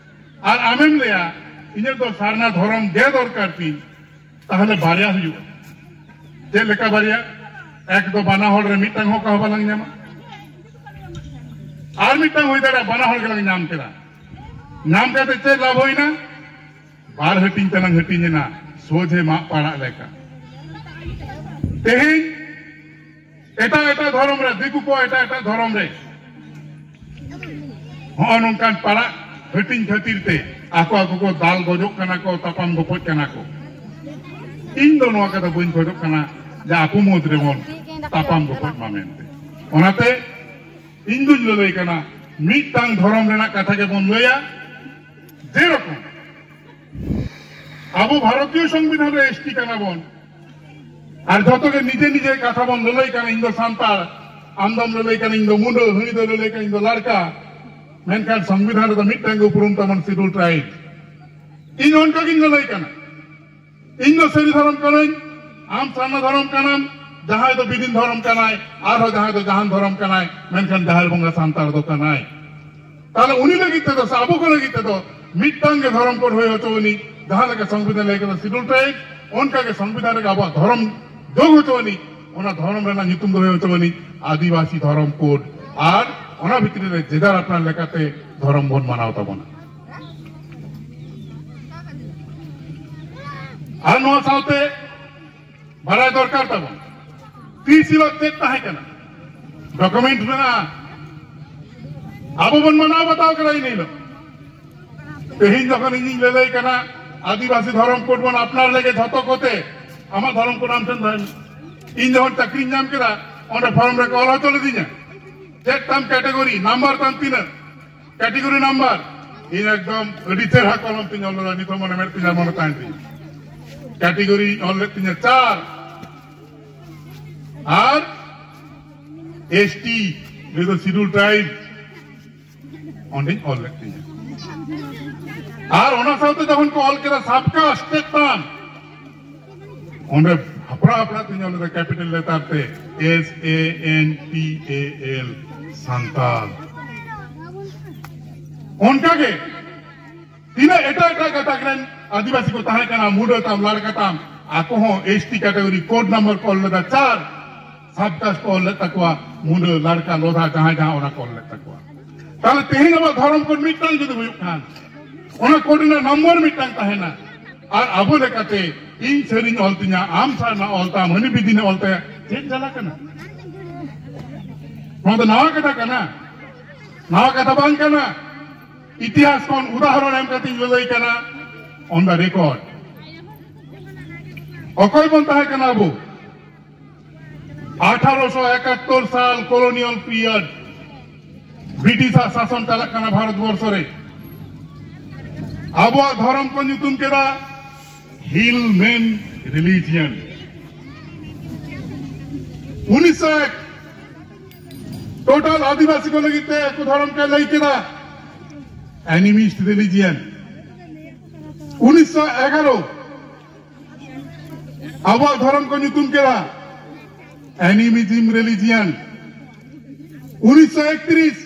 ᱟᱨ ᱟᱢᱮᱢ ᱞᱟᱹᱭᱟ ᱤᱧᱟᱹᱜ ᱫᱚ ᱥᱟᱨᱱᱟ ᱫᱷᱚᱨᱚᱢ ᱜᱮ ᱫᱚᱨᱠᱟᱨ ᱛᱤᱧ, ᱛᱟᱦᱚᱞᱮ ᱵᱟᱨᱭᱟ ᱦᱩᱭᱩᱜᱼᱟ᱾ ᱪᱮᱫ ᱞᱮᱠᱟ ᱵᱟᱨᱭᱟ? ᱮᱠ ᱫᱚ ᱵᱟᱱᱟ ᱦᱚᱲ ᱨᱮ ᱢᱤᱫᱴᱟᱝ ᱦᱚᱸ ᱚᱠᱟ ᱦᱚᱸ ᱵᱟᱞᱟᱝ ᱧᱟᱢᱟ, ᱟᱨ ᱢᱤᱫᱴᱟᱝ ᱦᱩᱭ ᱫᱟᱲᱮᱭᱟᱜᱼᱟ ᱵᱟᱱᱟ ᱦᱚᱲ ᱜᱮᱞᱟᱝ ᱧᱟᱢ ᱠᱮᱫᱟ᱾ ᱧᱟᱢ ᱠᱟᱛᱮ ᱪᱮᱫ ᱞᱟᱵᱷ ᱦᱩᱭᱱᱟ? ᱵᱟᱨ ᱦᱟᱹᱴᱤᱧ ᱛᱮᱞᱟᱝ ᱦᱟᱹᱴᱤᱧ ᱮᱱᱟ, ᱥᱚᱡᱷᱮ ᱢᱟᱜ ᱯᱟᱲᱟᱜ ᱞᱮᱠᱟ᱾ ᱛᱮᱦᱮᱧ ᱮᱴᱟᱜ ᱮᱴᱟᱜ ᱫᱷᱚᱨᱚᱢ ᱨᱮ, ᱫᱤᱠᱩ ᱠᱚ ᱮᱴᱟᱜ ᱮᱴᱟᱜ ᱫᱷᱚᱨᱚᱢ ᱨᱮ ᱦᱚᱸᱜᱼᱚ ᱱᱚᱝᱠᱟᱱ ᱯᱟᱲᱟᱜ ᱦᱟᱹᱴᱤᱧ ᱠᱷᱟᱹᱛᱤᱨ ᱛᱮ ᱟᱠᱚ ᱟᱠᱚ ᱠᱚ ᱫᱟᱞ ᱜᱚᱡᱚᱜ ᱠᱟᱱᱟ ᱠᱚ, ᱛᱟᱯᱟᱢ ᱜᱚᱯᱚᱡ ᱠᱟᱱᱟ ᱠᱚ᱾ ᱤᱧ ᱫᱚ ᱱᱚᱣᱟ ᱠᱟᱛᱷᱟ ᱵᱟᱹᱧ ᱠᱷᱚᱡᱚᱜ ᱠᱟᱱᱟ ᱡᱮ ᱟᱠᱚ ᱢᱩᱫᱽ ᱨᱮᱵᱚᱱ ᱛᱟᱯᱟᱢ ᱜᱚᱯᱚᱡ ᱢᱟ ᱢᱮᱱᱛᱮ᱾ ᱚᱱᱟᱛᱮ ᱤᱧ ᱫᱩᱧ ᱞᱟᱹᱞᱟᱹᱭ ᱠᱟᱱᱟ, ᱢᱤᱫᱴᱟᱝ ᱫᱷᱚᱨᱚᱢ ᱨᱮᱱᱟᱜ ᱠᱟᱛᱷᱟ ᱜᱮᱵᱚᱱ ᱞᱟᱹᱭᱟ᱾ ᱡᱮᱨᱚᱠᱚᱢ ᱟᱵᱚ ᱵᱷᱟᱨᱚᱛᱤᱭᱚ ᱥᱚᱝᱵᱤᱫᱷᱟᱱ ᱨᱮ ᱮᱥᱴᱤ ᱠᱟᱱᱟ ᱵᱚᱱ, ᱟᱨ ᱡᱷᱚᱛᱚ ᱜᱮ ᱱᱤᱡᱮ ᱱᱤᱡᱮ ᱠᱟᱛᱷᱟ ᱵᱚᱱ ᱞᱟᱹᱞᱟᱹᱭ ᱠᱟᱱᱟ, ᱤᱧ ᱫᱚ ᱥᱟᱱᱛᱟᱲ, ᱟᱢ ᱫᱚᱢ ᱞᱟᱹᱞᱟᱹᱭ ᱠᱟᱱᱟ ᱤᱧ ᱫᱚ ᱢᱩᱸᱰᱟᱹ, ᱦᱟᱹᱱᱤ ᱫᱚᱭ ᱞᱟᱹᱞᱟᱹᱭ ᱠᱟᱱᱟ ᱤᱧ ᱫᱚ ᱞᱟᱲᱠᱟ, ᱢᱮᱱᱠᱷᱟᱱ ᱥᱚᱝᱵᱤᱫᱷᱟᱱ ᱨᱮᱫᱚ ᱢᱤᱫᱴᱟᱝ ᱜᱮ ᱩᱯᱨᱩᱢ ᱛᱟᱵᱚᱱ, Scheduled Tribe᱾ ᱤᱧ ᱚᱱᱠᱟ ᱜᱤᱧ ᱞᱟᱹᱞᱟᱹᱭ ᱠᱟᱱᱟ, ᱤᱧ ᱫᱚ ᱥᱟᱹᱨᱤ ᱫᱷᱚᱨᱚᱢ ᱠᱟᱹᱱᱟᱹᱧ, ᱟᱢ ᱥᱟᱨᱱᱟ ᱫᱷᱚᱨᱚᱢ ᱠᱟᱱᱟᱢ, ᱡᱟᱦᱟᱸᱭ ᱫᱚ ᱵᱤᱫᱤᱱ ᱫᱷᱚᱨᱚᱢ ᱠᱟᱱᱟᱭ, ᱟᱨᱦᱚᱸ ᱡᱟᱦᱟᱸᱭ ᱫᱚ ᱡᱟᱦᱟᱱ ᱫᱷᱚᱨᱚᱢ ᱠᱟᱱᱟᱭ, ᱢᱮᱱᱠᱷᱟᱱ ᱡᱟᱦᱮᱨ ᱵᱚᱸᱜᱟ ᱥᱟᱱᱛᱟᱲ ᱫᱚ ᱠᱟᱱᱟᱭ᱾ ᱛᱟᱦᱞᱮ ᱩᱱᱤ ᱞᱟᱹᱜᱤᱫ ᱛᱮᱫᱚ ᱥᱮ ᱟᱵᱚ ᱠᱚ ᱞᱟᱹᱜᱤᱫ ᱛᱮᱫᱚ ᱢᱤᱫᱴᱟᱝ ᱜᱮ ᱫᱷᱚᱨᱚᱢ code ᱦᱩᱭ ᱦᱚᱪᱚ ᱟᱹᱱᱤᱡ, ᱡᱟᱦᱟᱸ ᱞᱮᱠᱟ ᱥᱚᱝᱵᱤᱫᱷᱟᱱ ᱞᱟᱹᱭ ᱠᱟᱫᱟ Scheduled Tribe, ᱚᱱᱠᱟ ᱜᱮ ᱥᱚᱝᱵᱤᱫᱷᱟᱱ ᱨᱮᱜᱮ ᱟᱵᱚᱣᱟᱜ ᱫᱷᱚᱨᱚᱢ ᱡᱳᱜ ᱦᱚᱪᱚ ᱟᱹᱱᱤᱡ, ᱚᱱᱟ ᱫᱷᱚᱨᱚᱢ ᱨᱮᱱᱟᱜ ᱧᱩᱛᱩᱢ ᱫᱚ ᱦᱩᱭᱩᱜ ᱛᱟᱵᱚᱱᱟ ᱟᱹᱫᱤᱵᱟᱹᱥᱤ ᱫᱷᱚᱨᱚᱢ ᱠᱳᱰ᱾ ᱟᱨ ᱚᱱᱟ ᱵᱷᱤᱛᱨᱤ ᱨᱮ ᱡᱮᱡᱟᱨ ᱟᱯᱱᱟᱨ ᱞᱮᱠᱟᱛᱮ ᱫᱷᱚᱨᱚᱢ ᱵᱚᱱ ᱢᱟᱱᱟᱣ ᱛᱟᱵᱚᱱᱟ᱾ ᱟᱨ ᱱᱚᱣᱟ ᱥᱟᱶᱛᱮ ᱵᱟᱲᱟᱭ ᱫᱚᱨᱠᱟᱨ ᱛᱟᱵᱚᱱ, ᱛᱤᱥ ᱦᱤᱞᱳᱜ ᱪᱮᱫ ᱛᱟᱦᱮᱸ ᱠᱟᱱᱟ, ᱰᱚᱠᱩᱢᱮᱱᱴ ᱢᱮᱱᱟᱜᱼᱟ᱾ ᱟᱵᱚ ᱵᱚᱱ ᱢᱟᱱᱟᱣ ᱵᱟᱛᱟᱣ ᱠᱟᱫᱟ ᱤᱱᱟᱹ ᱦᱤᱞᱳᱜ᱾ ᱛᱮᱦᱮᱧ ᱡᱚᱠᱷᱚᱱ ᱤᱧᱤᱧ ᱞᱟᱹᱞᱟᱹᱭ ᱠᱟᱱᱟ, ᱟᱹᱫᱤᱵᱟᱹᱥᱤ ᱫᱷᱚᱨᱚᱢ ᱠᱳᱰ ᱵᱚᱱ ᱟᱯᱱᱟᱨ ᱞᱮᱜᱮ ᱡᱷᱚᱛᱚ ᱠᱚᱛᱮ, ᱟᱢᱟᱜ ᱫᱷᱚᱨᱚᱢ ᱠᱳᱰ ᱟᱢ ᱴᱷᱮᱱ ᱛᱟᱦᱮᱱ᱾ ᱤᱧ ᱡᱚᱠᱷᱚᱱ ᱪᱟᱹᱠᱨᱤᱧ ᱧᱟᱢ ᱠᱮᱫᱟ, ᱚᱸᱰᱮ ᱯᱷᱚᱨᱢ ᱨᱮᱠᱚ ᱚᱞ ᱦᱚᱪᱚ ᱞᱤᱫᱤᱧᱟ, ᱪᱮᱫ ᱛᱟᱢ ᱠᱮᱴᱮᱜᱚᱨᱤ, ᱱᱟᱢᱵᱟᱨ ᱛᱟᱢ ᱛᱤᱱᱟᱹᱜ, ᱠᱮᱴᱮᱜᱚᱨᱤ ᱱᱟᱢᱵᱟᱨ᱾ ᱤᱧ ᱮᱠᱫᱚᱢ ᱟᱹᱰᱤ ᱪᱮᱦᱨᱟ ᱠᱚᱞᱚᱢ ᱛᱤᱧ ᱚᱞ ᱞᱮᱫᱟ, ᱱᱤᱛᱚᱜ ᱢᱚᱱᱮ ᱢᱮᱫ ᱛᱤᱧᱟ, ᱢᱚᱱᱮ ᱛᱟᱦᱮᱱ ᱛᱤᱧᱟ᱾ ᱠᱮᱴᱮᱜᱚᱨᱤᱧ ᱚᱞ ᱞᱮᱫ ᱛᱤᱧᱟ ᱪᱟᱨ, ᱟᱨ ᱮᱥ ᱴᱤ, ᱱᱩᱭ ᱫᱚ ᱥᱤᱰᱩᱞ ᱴᱨᱟᱭᱤᱵᱽ, ᱚᱸᱰᱮᱧ ᱚᱞ ᱞᱮᱫ ᱛᱤᱧᱟ᱾ ᱟᱨ ᱚᱱᱟ ᱥᱟᱶᱛᱮ ᱡᱚᱠᱷᱚᱱ ᱠᱚ ᱚᱞ ᱠᱮᱫᱟ ᱥᱟᱵᱠᱟᱥᱴ ᱪᱮᱛᱟᱱ, ᱚᱸᱰᱮ ᱦᱟᱯᱲᱟ ᱦᱟᱯᱲᱟ ᱛᱤᱧ ᱚᱞ ᱞᱮᱫᱟ ᱠᱮᱯᱤᱴᱟᱞ ᱞᱮᱴᱟᱨ ᱛᱮ, S A N T A L, Santal. ᱚᱱᱠᱟᱜᱮ ᱛᱤᱱᱟᱹᱜ ᱮᱴᱟᱜ ᱮᱴᱟᱜ ᱜᱟᱛᱟᱠ ᱨᱮᱱ ᱟᱹᱫᱤᱵᱟᱹᱥᱤ ᱠᱚ ᱛᱟᱦᱮᱸ ᱠᱟᱱᱟ, ᱢᱩᱰᱟᱹ ᱛᱟᱢ, ᱞᱟᱲᱠᱟ ᱛᱟᱢ, ᱟᱠᱚ ᱦᱚᱸ S T category code number ᱠᱚ ᱚᱞ ᱞᱮᱫᱟ ᱪᱟᱨ, ᱥᱟᱵᱠᱟᱥᱴ ᱠᱚ ᱚᱞ ᱞᱮᱫ ᱛᱟᱠᱚᱣᱟ, ᱢᱩᱰᱟᱹ, ᱞᱟᱲᱠᱟ, ᱞᱚᱫᱷᱟ, ᱡᱟᱦᱟᱸᱭ ᱡᱟᱦᱟᱸ ᱚᱱᱟ ᱠᱚ ᱚᱞ ᱞᱮᱫ ᱛᱟᱠᱚᱣᱟ᱾ ᱛᱟᱦᱞᱮ ᱛᱮᱦᱮᱧ ᱟᱵᱚᱣᱟᱜ ᱫᱷᱚᱨᱚᱢ ᱠᱳᱰ ᱢᱤᱫᱴᱟᱝ ᱡᱩᱫᱤ ᱦᱩᱭᱩᱜ ᱠᱷᱟᱱ, ᱚᱱᱟ ᱠᱳᱰ ᱨᱮᱱᱟᱜ ᱱᱚᱢᱵᱚᱨ ᱢᱤᱫᱴᱟᱝ ᱛᱟᱦᱮᱱᱟ᱾ ᱟᱨ ᱟᱵᱚ ᱞᱮᱠᱟᱛᱮ ᱤᱧ ᱥᱟᱹᱨᱤᱧ ᱚᱞ ᱛᱤᱧᱟ, ᱟᱢ ᱥᱟᱨᱱᱟ ᱚᱞ ᱛᱟᱢ, ᱦᱟᱹᱱᱤ ᱵᱤᱫᱤᱱᱮ ᱚᱞ ᱛᱟᱭᱟ, ᱪᱮᱫ ᱡᱟᱞᱟ ᱠᱟᱱᱟ? ᱱᱚᱣᱟ ᱫᱚ ᱱᱟᱣᱟ ᱠᱟᱛᱷᱟ ᱠᱟᱱᱟ? ᱱᱟᱣᱟ ᱠᱟᱛᱷᱟ ᱵᱟᱝ ᱠᱟᱱᱟ᱾ ᱤᱛᱤᱦᱟᱥ ᱠᱷᱚᱱ ᱩᱫᱟᱦᱚᱨᱚᱱ ᱮᱢ ᱠᱟᱛᱮᱧ ᱞᱟᱹᱞᱟᱹᱭ ᱠᱟᱱᱟ, on the record᱾ ᱚᱠᱚᱭ ᱵᱚᱱ ᱛᱟᱦᱮᱸ ᱠᱟᱱᱟ ᱟᱵᱚ? ᱟᱴᱷᱟᱨᱚᱥᱚ ᱮᱠᱟᱛᱛᱳᱨ ᱥᱟᱞ, ᱠᱚᱞᱳᱱᱤᱭᱟᱞ ᱯᱤᱨᱤᱭᱚᱰ, ᱵᱨᱤᱴᱤᱥᱟᱜ ᱥᱟᱥᱚᱱ ᱪᱟᱞᱟᱜ ᱠᱟᱱᱟ ᱵᱷᱟᱨᱚᱛ ᱵᱚᱨᱥᱚ ᱨᱮ᱾ ᱟᱵᱚᱣᱟᱜ ᱫᱷᱚᱨᱚᱢ ᱠᱚ ᱧᱩᱛᱩᱢ ᱠᱮᱫᱟ ᱦᱤᱞ ᱢᱮᱱ ᱨᱤᱞᱤᱡᱤᱭᱟᱱ᱾ ᱩᱱᱤᱥᱥᱚ ᱮᱠ, ᱴᱳᱴᱟᱞ ᱟᱹᱫᱤᱵᱟᱹᱥᱤ ᱠᱚ ᱞᱟᱹᱜᱤᱫ ᱛᱮ ᱟᱠᱚ ᱫᱷᱚᱨᱚᱢ ᱠᱚ ᱞᱟᱹᱭ ᱠᱮᱫᱟ ᱮᱱᱤᱢᱤᱥᱴ ᱨᱤᱞᱤᱡᱤᱭᱟᱱ᱾ ᱩᱱᱤᱥᱥᱚ ᱮᱜᱟᱨᱚ, ᱟᱵᱚᱣᱟᱜ ᱫᱷᱚᱨᱚᱢ ᱠᱚ ᱧᱩᱛᱩᱢ ᱠᱮᱫᱟ ᱮᱱᱤᱢᱤᱡᱤᱢ ᱨᱤᱞᱤᱡᱤᱭᱟᱱ᱾ ᱩᱱᱤᱥᱥᱚ ᱮᱠᱛᱨᱤᱥ,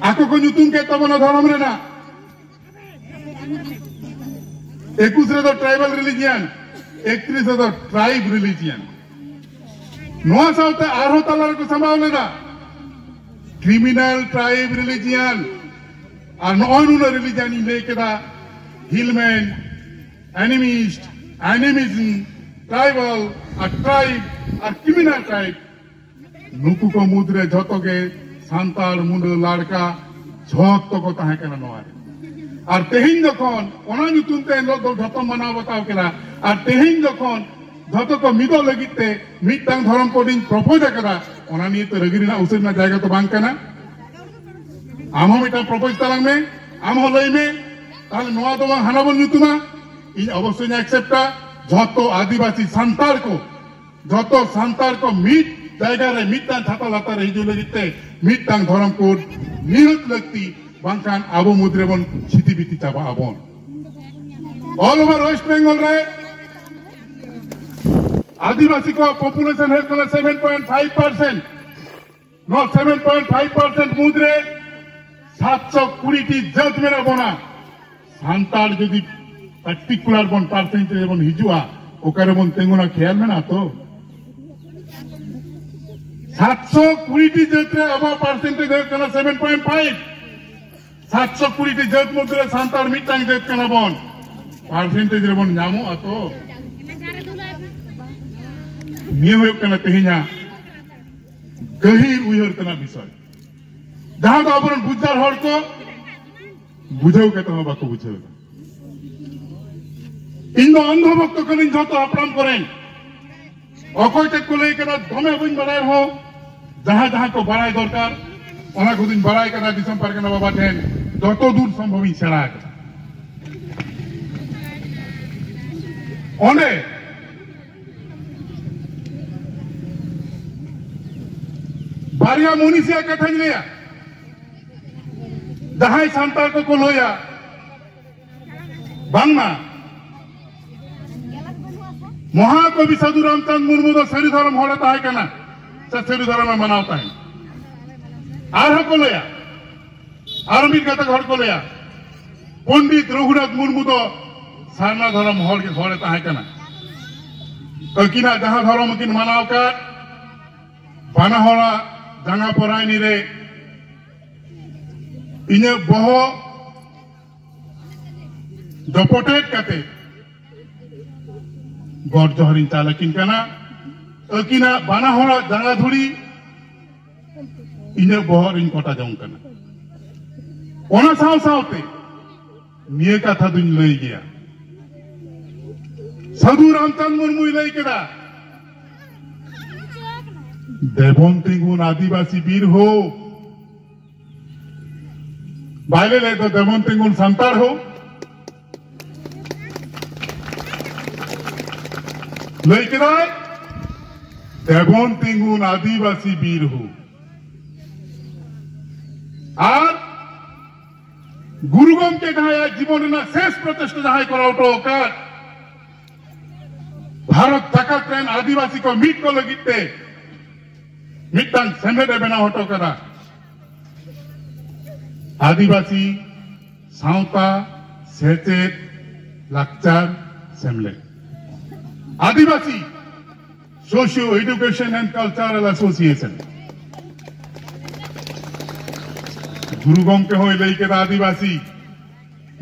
ᱟᱠᱚ ᱠᱚ ᱧᱩᱛᱩᱢ ᱠᱮᱫ ᱛᱟᱵᱚᱱᱟ ᱫᱷᱚᱨᱚᱢ ᱨᱮᱱᱟᱜ᱾ ᱮᱠᱩᱥ ᱨᱮᱫᱚ ᱴᱨᱟᱭᱵᱟᱞ ᱨᱤᱞᱤᱡᱤᱭᱟᱱ, ᱮᱠᱛᱨᱤᱥ ᱨᱮᱫᱚ ᱴᱨᱟᱭᱤᱵ ᱨᱤᱞᱤᱡᱤᱭᱟᱱ᱾ ᱱᱚᱣᱟ ᱥᱟᱶᱛᱮ ᱟᱨᱦᱚᱸ ᱛᱟᱞᱟ ᱨᱮᱠᱚ ᱥᱟᱢᱵᱟᱣ ᱞᱮᱫᱟ ᱠᱨᱤᱢᱤᱱᱟᱞ ᱴᱨᱟᱭᱤᱵ ᱨᱤᱞᱤᱡᱤᱭᱟᱱ᱾ ᱟᱨ ᱱᱚᱜᱼᱚᱭ ᱱᱩᱱᱟᱹᱜ ᱨᱤᱞᱤᱡᱤᱭᱟᱱ ᱤᱧ ᱞᱟᱹᱭ ᱠᱮᱫᱟ, ᱦᱤᱞᱢᱮᱱ, ᱮᱱᱤᱢᱤᱥᱴ, ᱮᱱᱤᱢᱤᱡᱢ, ᱴᱨᱟᱭᱵᱟᱞ ᱟᱨ ᱴᱨᱟᱭᱤᱵ ᱟᱨ ᱠᱨᱤᱢᱤᱱᱟᱞ ᱴᱨᱟᱭᱤᱵ, ᱱᱩᱠᱩ ᱠᱚ ᱢᱩᱫᱽᱨᱮ ᱡᱷᱚᱛᱚ ᱜᱮ ᱥᱟᱱᱛᱟᱲ, ᱢᱩᱸᱰᱟᱹ, ᱞᱟᱲᱠᱟ ᱡᱷᱚᱛᱚ ᱠᱚ ᱛᱟᱦᱮᱸ ᱠᱟᱱᱟ ᱱᱚᱣᱟ ᱨᱮ᱾ ᱟᱨ ᱛᱮᱦᱮᱧ ᱡᱚᱠᱷᱚᱱ ᱚᱱᱟ ᱧᱩᱛᱩᱢ ᱛᱮ ᱮᱱᱦᱤᱞᱳᱜ ᱫᱚ ᱡᱷᱚᱛᱚ ᱢᱟᱱᱟᱣ ᱵᱟᱛᱟᱣ ᱠᱮᱫᱟ, ᱟᱨ ᱛᱮᱦᱮᱧ ᱡᱚᱠᱷᱚᱱ ᱡᱷᱚᱛᱚ ᱠᱚ ᱢᱤᱫᱚᱜ ᱞᱟᱹᱜᱤᱫ ᱛᱮ ᱢᱤᱫᱴᱟᱝ ᱫᱷᱚᱨᱚᱢ ᱠᱳᱰ ᱤᱧ ᱯᱨᱚᱯᱳᱡᱽ ᱟᱠᱟᱫᱟ, ᱚᱱᱟ ᱱᱤᱭᱮ ᱛᱚ ᱨᱟᱹᱜᱤ ᱨᱮᱱᱟᱜ ᱩᱥᱟᱹᱫ ᱨᱮᱱᱟᱜ ᱡᱟᱭᱜᱟ ᱛᱚ ᱵᱟᱝ ᱠᱟᱱᱟ᱾ ᱟᱢ ᱦᱚᱸ ᱢᱤᱫᱴᱟᱝ ᱯᱨᱚᱯᱳᱡᱽ ᱛᱟᱞᱟᱝ ᱢᱮ, ᱟᱢ ᱦᱚᱸ ᱞᱟᱹᱭ ᱢᱮ, ᱛᱟᱦᱞᱮ ᱱᱚᱣᱟ ᱫᱚ ᱵᱟᱝ ᱦᱟᱱᱟ ᱵᱚᱱ ᱧᱩᱛᱩᱢᱟ᱾ ᱤᱧ ᱚᱵᱚᱥᱥᱳᱭ ᱤᱧ ᱮᱠᱥᱮᱯᱴᱟ᱾ ᱡᱷᱚᱛᱚ ᱟᱹᱫᱤᱵᱟᱹᱥᱤ ᱥᱟᱱᱛᱟᱲ ᱠᱚ, ᱡᱷᱚᱛᱚ ᱥᱟᱱᱛᱟᱲ ᱠᱚ ᱢᱤᱫ ᱡᱟᱭᱜᱟ ᱨᱮ ᱢᱤᱫᱴᱟᱝ ᱪᱷᱟᱛᱟ ᱞᱟᱛᱟᱨ ᱨᱮ ᱦᱤᱡᱩᱜ ᱞᱟᱹᱜᱤᱫ ᱛᱮ ᱢᱤᱫᱴᱟᱝ ᱫᱷᱚᱨᱚᱢ ᱠᱳᱰ ᱱᱤᱦᱟᱹᱛ ᱞᱟᱹᱠᱛᱤ, ᱵᱟᱝᱠᱷᱟᱱ ᱟᱵᱚ ᱢᱩᱫᱽ ᱨᱮᱵᱚᱱ ᱪᱷᱤᱛᱤ ᱵᱤᱛᱤ ᱪᱟᱵᱟᱜ ᱟᱵᱚᱱ᱾ All over West Bengal ᱨᱮ ᱟᱹᱫᱤᱵᱟᱹᱥᱤ ᱠᱚᱣᱟᱜ ᱯᱚᱯᱩᱞᱮᱥᱚᱱ ᱦᱩᱭᱩᱜ ᱠᱟᱱᱟ ᱥᱮᱵᱷᱮᱱ ᱯᱚᱭᱮᱱᱴ ᱯᱷᱟᱭᱤᱵᱷ ᱯᱟᱨᱥᱮᱱᱴ᱾ ᱱᱚᱣᱟ ᱥᱮᱵᱷᱮᱱ ᱯᱚᱭᱮᱱᱴ ᱯᱷᱟᱭᱤᱵᱷ ᱯᱟᱨᱥᱮᱱᱴ ᱢᱩᱫᱽᱨᱮ ᱥᱟᱛᱥᱚ ᱠᱩᱲᱤ ᱴᱤ ᱡᱟᱹᱛ ᱢᱮᱱᱟᱜ ᱵᱚᱱᱟ᱾ ᱥᱟᱱᱛᱟᱲ ᱡᱩᱫᱤ ᱯᱟᱨᱴᱤᱠᱩᱞᱟᱨ ᱵᱚᱱ ᱯᱟᱨᱥᱮᱱᱴᱮᱡᱽ ᱵᱚᱱ ᱦᱤᱡᱩᱜᱼᱟ, ᱚᱠᱟᱨᱮ ᱵᱚᱱ ᱛᱤᱸᱜᱩᱱᱟ, ᱠᱷᱮᱭᱟᱞ ᱢᱮᱱᱟᱜᱼᱟ ᱛᱚ? ᱥᱟᱛᱥᱚ ᱠᱩᱲᱤ ᱴᱤ ᱡᱟᱹᱛ ᱨᱮ ᱟᱵᱚᱣᱟᱜ ᱯᱟᱨᱥᱮᱱᱴᱮᱡᱽ ᱦᱩᱭᱩᱜ ᱠᱟᱱᱟ ᱥᱮᱵᱷᱮᱱ ᱯᱚᱭᱮᱱᱴ ᱯᱷᱟᱭᱤᱵᱷ᱾ ᱥᱟᱛᱥᱚ ᱠᱩᱲᱤ ᱴᱤ ᱡᱟᱹᱛ ᱢᱚᱫᱽᱫᱷᱮ ᱨᱮ ᱥᱟᱱᱛᱟᱲ ᱢᱤᱫᱴᱟᱝ ᱡᱟᱹᱛ ᱠᱟᱱᱟ ᱵᱚᱱ, ᱯᱟᱨᱥᱮᱱᱴᱮᱡᱽ ᱨᱮᱵᱚᱱ ᱧᱟᱢᱚᱜᱼᱟ ᱛᱚ? ᱱᱤᱭᱟᱹ ᱦᱩᱭᱩᱜ ᱠᱟᱱᱟ ᱛᱮᱦᱮᱧᱟᱜ ᱜᱟᱹᱦᱤᱨ ᱩᱭᱦᱟᱹᱨ ᱛᱮᱱᱟᱜ ᱵᱤᱥᱚᱭ, ᱡᱟᱦᱟᱸ ᱫᱚ ᱟᱵᱚᱨᱮᱱ ᱵᱩᱡᱽᱫᱟᱨ ᱦᱚᱲ ᱠᱚ ᱵᱩᱡᱷᱟᱹᱣ ᱠᱟᱛᱮ ᱦᱚᱸ ᱵᱟᱠᱚ ᱵᱩᱡᱷᱟᱹᱣ ᱮᱫᱟ᱾ ᱤᱧ ᱫᱚ ᱚᱱᱫᱷᱚ ᱵᱷᱚᱠᱛᱚ ᱠᱟᱹᱱᱟᱹᱧ ᱡᱷᱚᱛᱚ ᱦᱟᱯᱲᱟᱢ ᱠᱚᱨᱮᱱ᱾ ᱚᱠᱚᱭ ᱪᱮᱫ ᱠᱚ ᱞᱟᱹᱭ ᱠᱟᱫᱟ ᱫᱚᱢᱮ ᱵᱟᱹᱧ ᱵᱟᱲᱟᱭ ᱨᱮᱦᱚᱸ, ᱡᱟᱦᱟᱸ ᱡᱟᱦᱟᱸ ᱠᱚ ᱵᱟᱲᱟᱭ ᱫᱚᱨᱠᱟᱨ, ᱚᱱᱟ ᱠᱚᱫᱚᱧ ᱵᱟᱲᱟᱭ ᱠᱟᱫᱟ ᱫᱤᱥᱚᱢ ᱯᱟᱨᱜᱟᱱᱟ ᱵᱟᱵᱟ ᱴᱷᱮᱱ, ᱡᱚᱛᱚ ᱫᱩᱨ ᱥᱚᱢᱵᱷᱚᱵ ᱤᱧ ᱥᱮᱬᱟ ᱟᱠᱟᱫᱟ᱾ ᱚᱸᱰᱮ ᱵᱟᱨᱭᱟ ᱢᱩᱱᱤᱥᱤᱭᱟᱜ ᱠᱟᱛᱷᱟᱧ ᱞᱟᱹᱭᱟ, ᱡᱟᱦᱟᱸᱭ ᱥᱟᱱᱛᱟᱲ ᱠᱚᱠᱚ ᱞᱟᱹᱭᱟ, ᱵᱟᱝᱢᱟ ᱢᱚᱦᱟᱠᱚᱵᱤ ᱥᱟᱹᱫᱷᱩ ᱨᱟᱢᱪᱟᱸᱫᱽ ᱢᱩᱨᱢᱩ ᱫᱚ ᱥᱟᱹᱨᱤ ᱫᱷᱚᱨᱚᱢ ᱦᱚᱲᱮ ᱛᱟᱦᱮᱸ ᱠᱟᱱᱟ, ᱥᱮ ᱥᱟᱹᱨᱤ ᱫᱷᱚᱨᱚᱢᱮ ᱢᱟᱱᱟᱣ ᱛᱟᱦᱮᱸ᱾ ᱟᱨᱦᱚᱸ ᱠᱚ ᱞᱟᱹᱭᱟ, ᱟᱨ ᱢᱤᱫ ᱜᱟᱛᱟᱠ ᱦᱚᱲ ᱠᱚ ᱞᱟᱹᱭᱟ, ᱯᱚᱱᱰᱤᱛ ᱨᱚᱜᱷᱩᱱᱟᱛᱷ ᱢᱩᱨᱢᱩ ᱫᱚ ᱥᱟᱨᱱᱟ ᱫᱷᱚᱨᱚᱢ ᱦᱚᱲ ᱜᱮ, ᱦᱚᱲᱮ ᱛᱟᱦᱮᱸ ᱠᱟᱱᱟ᱾ ᱟᱹᱠᱤᱱᱟᱜ ᱡᱟᱦᱟᱸ ᱫᱷᱚᱨᱚᱢ ᱠᱤᱱ ᱢᱟᱱᱟᱣ ᱟᱠᱟᱫ, ᱵᱟᱱᱟ ᱦᱚᱲᱟᱜ ᱡᱟᱸᱜᱟ ᱯᱚᱨᱟᱭᱱᱤ ᱨᱮ ᱤᱧᱟᱹᱜ ᱵᱚᱦᱚᱜ ᱡᱚᱯᱚᱴᱮᱫ ᱠᱟᱛᱮ ᱜᱚᱰ ᱡᱚᱦᱟᱨᱤᱧ ᱪᱟᱞ ᱟᱹᱠᱤᱱ ᱠᱟᱱᱟ᱾ ᱟᱹᱠᱤᱱᱟᱜ ᱵᱟᱱᱟ ᱦᱚᱲᱟᱜ ᱡᱟᱸᱜᱟ ᱫᱷᱩᱲᱤ ᱤᱧᱟᱹᱜ ᱵᱚᱦᱚᱜ ᱨᱤᱧ ᱠᱚᱴᱟ ᱡᱚᱝ ᱠᱟᱱᱟ᱾ ᱚᱱᱟ ᱥᱟᱶ ᱥᱟᱶᱛᱮ ᱱᱤᱭᱟᱹ ᱠᱟᱛᱷᱟ ᱫᱩᱧ ᱞᱟᱹᱭ ᱜᱮᱭᱟ, ᱥᱟᱹᱫᱷᱩ ᱨᱟᱢᱪᱟᱸᱫᱽ ᱢᱩᱨᱢᱩᱭ ᱞᱟᱹᱭ ᱠᱮᱫᱟ, "ᱫᱮᱵᱚᱱ ᱛᱤᱸᱜᱩᱱ ᱟᱹᱫᱤᱵᱟᱹᱥᱤ ᱵᱤᱨ ᱦᱳ", ᱵᱟᱭ ᱞᱟᱹᱭ ᱞᱮᱫ ᱫᱚ, "ᱫᱮᱵᱚᱱ ᱛᱤᱸᱜᱩᱱ ᱥᱟᱱᱛᱟᱲ ᱦᱳ"? ᱞᱟᱹᱭ ᱠᱮᱫᱟᱭ, "ᱫᱮᱵᱚᱱ ᱛᱤᱸᱜᱩᱱ ᱟᱹᱫᱤᱵᱟᱹᱥᱤ ᱵᱤᱨ ᱦᱳ"᱾ ᱟᱨ ᱜᱩᱨᱩ ᱜᱚᱢᱠᱮ ᱡᱟᱦᱟᱸᱭᱟᱜ ᱡᱤᱵᱚᱱ ᱨᱮᱱᱟᱜ ᱥᱮᱥ ᱯᱨᱚᱪᱮᱥᱴᱟ ᱡᱟᱦᱟᱸᱭ ᱠᱚᱨᱟᱣ ᱦᱚᱴᱚ ᱟᱠᱟᱫ, ᱵᱷᱟᱨᱚᱛ ᱡᱟᱠᱟᱛ ᱨᱮᱱ ᱟᱹᱫᱤᱵᱟᱹᱥᱤ ᱠᱚ ᱢᱤᱫ ᱠᱚ ᱞᱟᱹᱜᱤᱫ ᱛᱮ ᱢᱤᱫᱴᱟᱝ ᱥᱮᱢᱞᱮᱫ ᱮ ᱵᱮᱱᱟᱣ ᱦᱚᱴᱚ ᱠᱟᱫᱟ, ᱟᱹᱫᱤᱵᱟᱹᱥᱤ ᱥᱟᱶᱛᱟ ᱥᱮᱪᱮᱫ ᱞᱟᱠᱪᱟᱨ ᱥᱮᱢᱞᱮᱫ, ᱟᱹᱫᱤᱵᱟᱹᱥᱤ Socio Education and Cultural Association᱾ ᱜᱩᱨᱩ ᱜᱚᱢᱠᱮ ᱦᱚᱸᱭ ᱞᱟᱹᱭ ᱠᱮᱫᱟ ᱟᱹᱫᱤᱵᱟᱹᱥᱤ,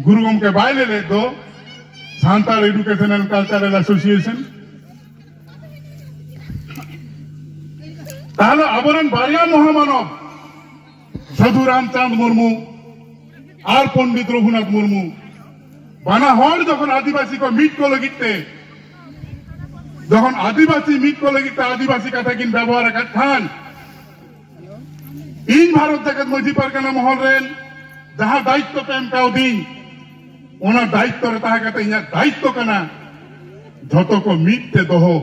ᱜᱩᱨᱩ ᱜᱚᱢᱠᱮ ᱵᱟᱭ ᱞᱟᱹᱭ ᱞᱮᱫ ᱫᱚ Santal Education and Cultural Association᱾ ᱛᱟᱦᱞᱮ ᱟᱵᱚᱨᱮᱱ ᱵᱟᱨᱭᱟ ᱢᱚᱦᱟᱢᱟᱱᱚᱵ ᱥᱟᱹᱫᱷᱩ ᱨᱟᱢᱪᱟᱸᱫᱽ ᱢᱩᱨᱢᱩ ᱟᱨ ᱯᱚᱱᱰᱤᱛ ᱨᱚᱜᱷᱩᱱᱟᱛᱷ ᱢᱩᱨᱢᱩ, ᱵᱟᱱᱟ ᱦᱚᱲ ᱡᱚᱠᱷᱚᱱ ᱟᱹᱫᱤᱵᱟᱹᱥᱤ ᱠᱚ ᱢᱤᱫ ᱠᱚ ᱞᱟᱹᱜᱤᱫ ᱛᱮ, ᱡᱚᱠᱷᱚᱱ ᱟᱹᱫᱤᱵᱟᱹᱥᱤ ᱢᱤᱫ ᱠᱚ ᱞᱟᱹᱜᱤᱫ ᱛᱮ ᱟᱹᱫᱤᱵᱟᱹᱥᱤ ᱠᱟᱛᱷᱟ ᱠᱤᱱ ᱵᱮᱵᱚᱦᱟᱨ ᱟᱠᱟᱫ ᱠᱷᱟᱱ, ᱤᱧ ᱵᱷᱟᱨᱚᱛ ᱡᱟᱠᱟᱛ ᱢᱟᱹᱡᱷᱤ ᱯᱟᱨᱜᱟᱱᱟ ᱢᱚᱦᱚᱞ ᱨᱮᱱ ᱡᱟᱦᱟᱸ ᱫᱟᱭᱤᱛᱛᱚ ᱯᱮ ᱮᱢ ᱠᱟᱣᱫᱤᱧ, ᱚᱱᱟ ᱫᱟᱭᱤᱛᱛᱚ ᱨᱮ ᱛᱟᱦᱮᱸ ᱠᱟᱛᱮ ᱤᱧᱟᱹᱜ ᱫᱟᱭᱤᱛᱛᱚ ᱠᱟᱱᱟ ᱡᱷᱚᱛᱚ ᱠᱚ ᱢᱤᱫ ᱛᱮ ᱫᱚᱦᱚ᱾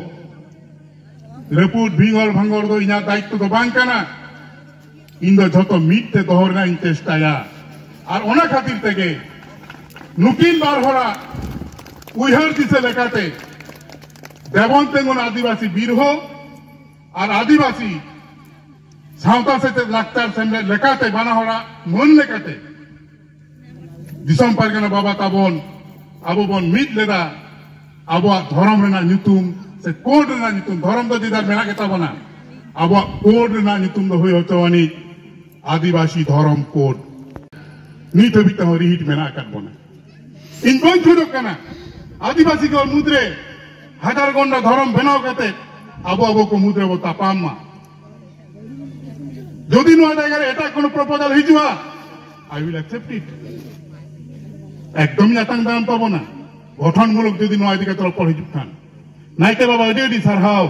ᱨᱟᱹᱯᱩᱫ ᱵᱷᱤᱝᱜᱚᱲ ᱵᱷᱟᱝᱜᱚᱲ ᱫᱚ ᱤᱧᱟᱹᱜ ᱫᱟᱭᱤᱛᱛᱚ ᱫᱚ ᱵᱟᱝ ᱠᱟᱱᱟ᱾ ᱤᱧ ᱫᱚ ᱡᱷᱚᱛᱚ ᱢᱤᱫ ᱛᱮ ᱫᱚᱦᱚ ᱨᱮᱱᱟᱜ ᱤᱧ ᱪᱮᱥᱴᱟᱭᱟ᱾ ᱟᱨ ᱚᱱᱟ ᱠᱷᱟᱹᱛᱤᱨ ᱛᱮᱜᱮ ᱱᱩᱠᱤᱱ ᱵᱟᱨ ᱦᱚᱲᱟᱜ ᱩᱭᱦᱟᱹᱨ ᱫᱤᱥᱟᱹ ᱞᱮᱠᱟᱛᱮ ᱫᱮᱵᱚᱱ ᱛᱮᱸᱜᱚᱱ ᱟᱹᱫᱤᱵᱟᱹᱥᱤ ᱵᱤᱨᱦᱳ ᱟᱨ ᱟᱹᱫᱤᱵᱟᱹᱥᱤ ᱥᱟᱶᱛᱟ ᱥᱮᱪᱮᱫ ᱞᱟᱠᱪᱟᱨ ᱥᱮᱢᱞᱮᱫ ᱞᱮᱠᱟᱛᱮ ᱵᱟᱱᱟ ᱦᱚᱲᱟᱜ ᱢᱟᱹᱱ ᱞᱮᱠᱟᱛᱮ ᱫᱤᱥᱚᱢ ᱯᱟᱨᱜᱟᱱᱟ ᱵᱟᱵᱟ ᱛᱟᱵᱚᱱ ᱟᱵᱚ ᱵᱚᱱ ᱢᱤᱫ ᱞᱮᱫᱟ᱾ ᱟᱵᱚᱣᱟᱜ ᱫᱷᱚᱨᱚᱢ ᱨᱮᱱᱟᱜ ᱧᱩᱛᱩᱢ ᱥᱮ ᱠᱳᱰ ᱨᱮᱱᱟᱜ ᱧᱩᱛᱩᱢ, ᱫᱷᱚᱨᱚᱢ ᱫᱚ ᱡᱮᱫᱟᱨ ᱢᱮᱱᱟᱜ ᱜᱮᱛᱟ ᱵᱚᱱᱟ, ᱟᱵᱚᱣᱟᱜ ᱠᱳᱰ ᱨᱮᱱᱟᱜ ᱧᱩᱛᱩᱢ ᱫᱚ ᱦᱩᱭ ᱦᱚᱪᱚ ᱟᱹᱱᱤᱡ ᱟᱹᱫᱤᱵᱟᱹᱥᱤ ᱫᱷᱚᱨᱚᱢ ᱠᱳᱰ᱾ ᱱᱤᱛ ᱦᱟᱹᱵᱤᱡ ᱛᱮᱦᱚᱸ ᱨᱤᱦᱤᱴ ᱢᱮᱱᱟᱜ ᱟᱠᱟᱫ ᱵᱚᱱᱟ᱾ ᱤᱧ ᱵᱟᱹᱧ ᱠᱷᱚᱡᱚᱜ ᱠᱟᱱᱟ ᱟᱹᱫᱤᱵᱟᱹᱥᱤ ᱠᱚ ᱢᱩᱫᱽᱨᱮ ᱦᱟᱡᱟᱨ ᱜᱚᱱᱰᱟ ᱫᱷᱚᱨᱚᱢ ᱵᱮᱱᱟᱣ ᱠᱟᱛᱮ ᱟᱵᱚ ᱟᱵᱚ ᱠᱚ ᱢᱩᱫᱽᱨᱮ ᱵᱚ ᱛᱟᱯᱟᱢ ᱢᱟ᱾ ᱡᱩᱫᱤ ᱱᱚᱣᱟ ᱡᱟᱭᱜᱟ ᱨᱮ ᱮᱴᱟᱜ ᱠᱳᱱᱳ ᱯᱨᱚᱯᱳᱡᱟᱞ ᱦᱤᱡᱩᱜᱼᱟ, I will accept it. ᱮᱠᱫᱚᱢ ᱧᱟᱛᱟᱝ ᱫᱟᱨᱟᱢ ᱛᱟᱵᱚᱱᱟ, ᱜᱚᱴᱷᱚᱱᱢᱩᱞᱚᱠ ᱡᱩᱫᱤ ᱱᱚᱣᱟ ᱤᱫᱤ ᱠᱟᱛᱮ ᱨᱚᱯᱚᱲ ᱦᱤᱡᱩᱜ ᱠᱷᱟᱱ᱾ ᱱᱟᱭᱠᱮ ᱵᱟᱵᱟ, ᱟᱹᱰᱤ ᱟᱹᱰᱤ ᱥᱟᱨᱦᱟᱣ᱾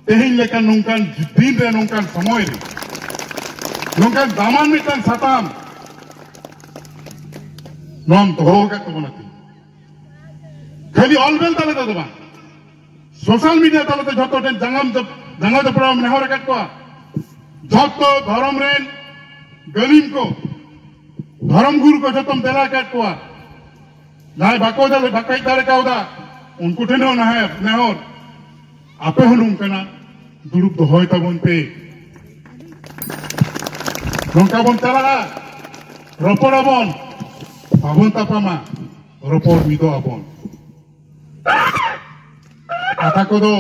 ᱛᱮᱦᱮᱧ ᱞᱮᱠᱟᱱ ᱱᱚᱝᱠᱟᱱ ᱫᱤᱱ ᱨᱮ, ᱱᱚᱝᱠᱟᱱ ᱥᱚᱢᱚᱭ ᱨᱮ, ᱱᱚᱝᱠᱟᱱ ᱫᱟᱢᱟᱱ ᱢᱤᱫᱴᱟᱝ ᱥᱟᱛᱟᱢ ᱱᱚᱣᱟᱢ ᱫᱚᱦᱚ ᱟᱠᱟᱫ ᱛᱟᱵᱚᱱᱟ᱾ ᱛᱮᱦᱮᱧ ᱠᱷᱟᱹᱞᱤ ᱚᱞ ᱵᱮᱞ ᱛᱟᱞᱟ ᱛᱮᱫᱚ ᱵᱟᱝ, ᱥᱳᱥᱟᱞ ᱢᱤᱰᱤᱭᱟ ᱛᱟᱞᱟᱛᱮ ᱡᱷᱚᱛᱚ ᱴᱷᱮᱱ ᱡᱟᱸᱜᱟᱢ ᱡᱟᱯ-, ᱡᱟᱸᱜᱟ ᱡᱚᱯᱲᱟᱣ ᱱᱮᱦᱚᱨ ᱟᱠᱟᱫ ᱠᱚᱣᱟ᱾ ᱡᱷᱚᱛᱚ ᱫᱷᱚᱨᱚᱢ ᱨᱮᱱ ᱜᱟᱹᱞᱤᱢ ᱠᱚ, ᱫᱷᱚᱨᱚᱢ ᱜᱩᱨᱩ ᱠᱚ ᱡᱷᱚᱛᱚᱢ ᱫᱮᱞᱟ ᱟᱠᱟᱫ ᱠᱚᱣᱟ᱾ ᱡᱟᱦᱟᱸᱭ ᱵᱟᱠᱚ ᱫᱟᱲᱮ, ᱵᱟᱠᱚ ᱦᱮᱡ ᱫᱟᱲᱮ ᱠᱟᱣᱫᱟ, ᱩᱱᱠᱩ ᱴᱷᱮᱱ ᱦᱚᱸ ᱱᱮᱦᱚᱨ, ᱱᱮᱦᱚᱨ, ᱟᱯᱮ ᱦᱚᱸ ᱱᱚᱝᱠᱟᱱᱟᱜ ᱫᱩᱲᱩᱵ ᱫᱚᱦᱚᱭ ᱛᱟᱵᱚᱱ ᱯᱮ᱾ ᱱᱚᱝᱠᱟ ᱵᱚᱱ ᱪᱟᱞᱟᱜᱼᱟ, ᱨᱚᱯᱚᱲ ᱟᱵᱚᱱ, ᱵᱟᱵᱚᱱ ᱛᱟᱯᱟᱢᱟ, ᱨᱚᱯᱚᱲ ᱢᱤᱫᱚᱜ ᱟᱵᱚᱱ᱾ ᱠᱟᱛᱷᱟ ᱠᱚᱫᱚ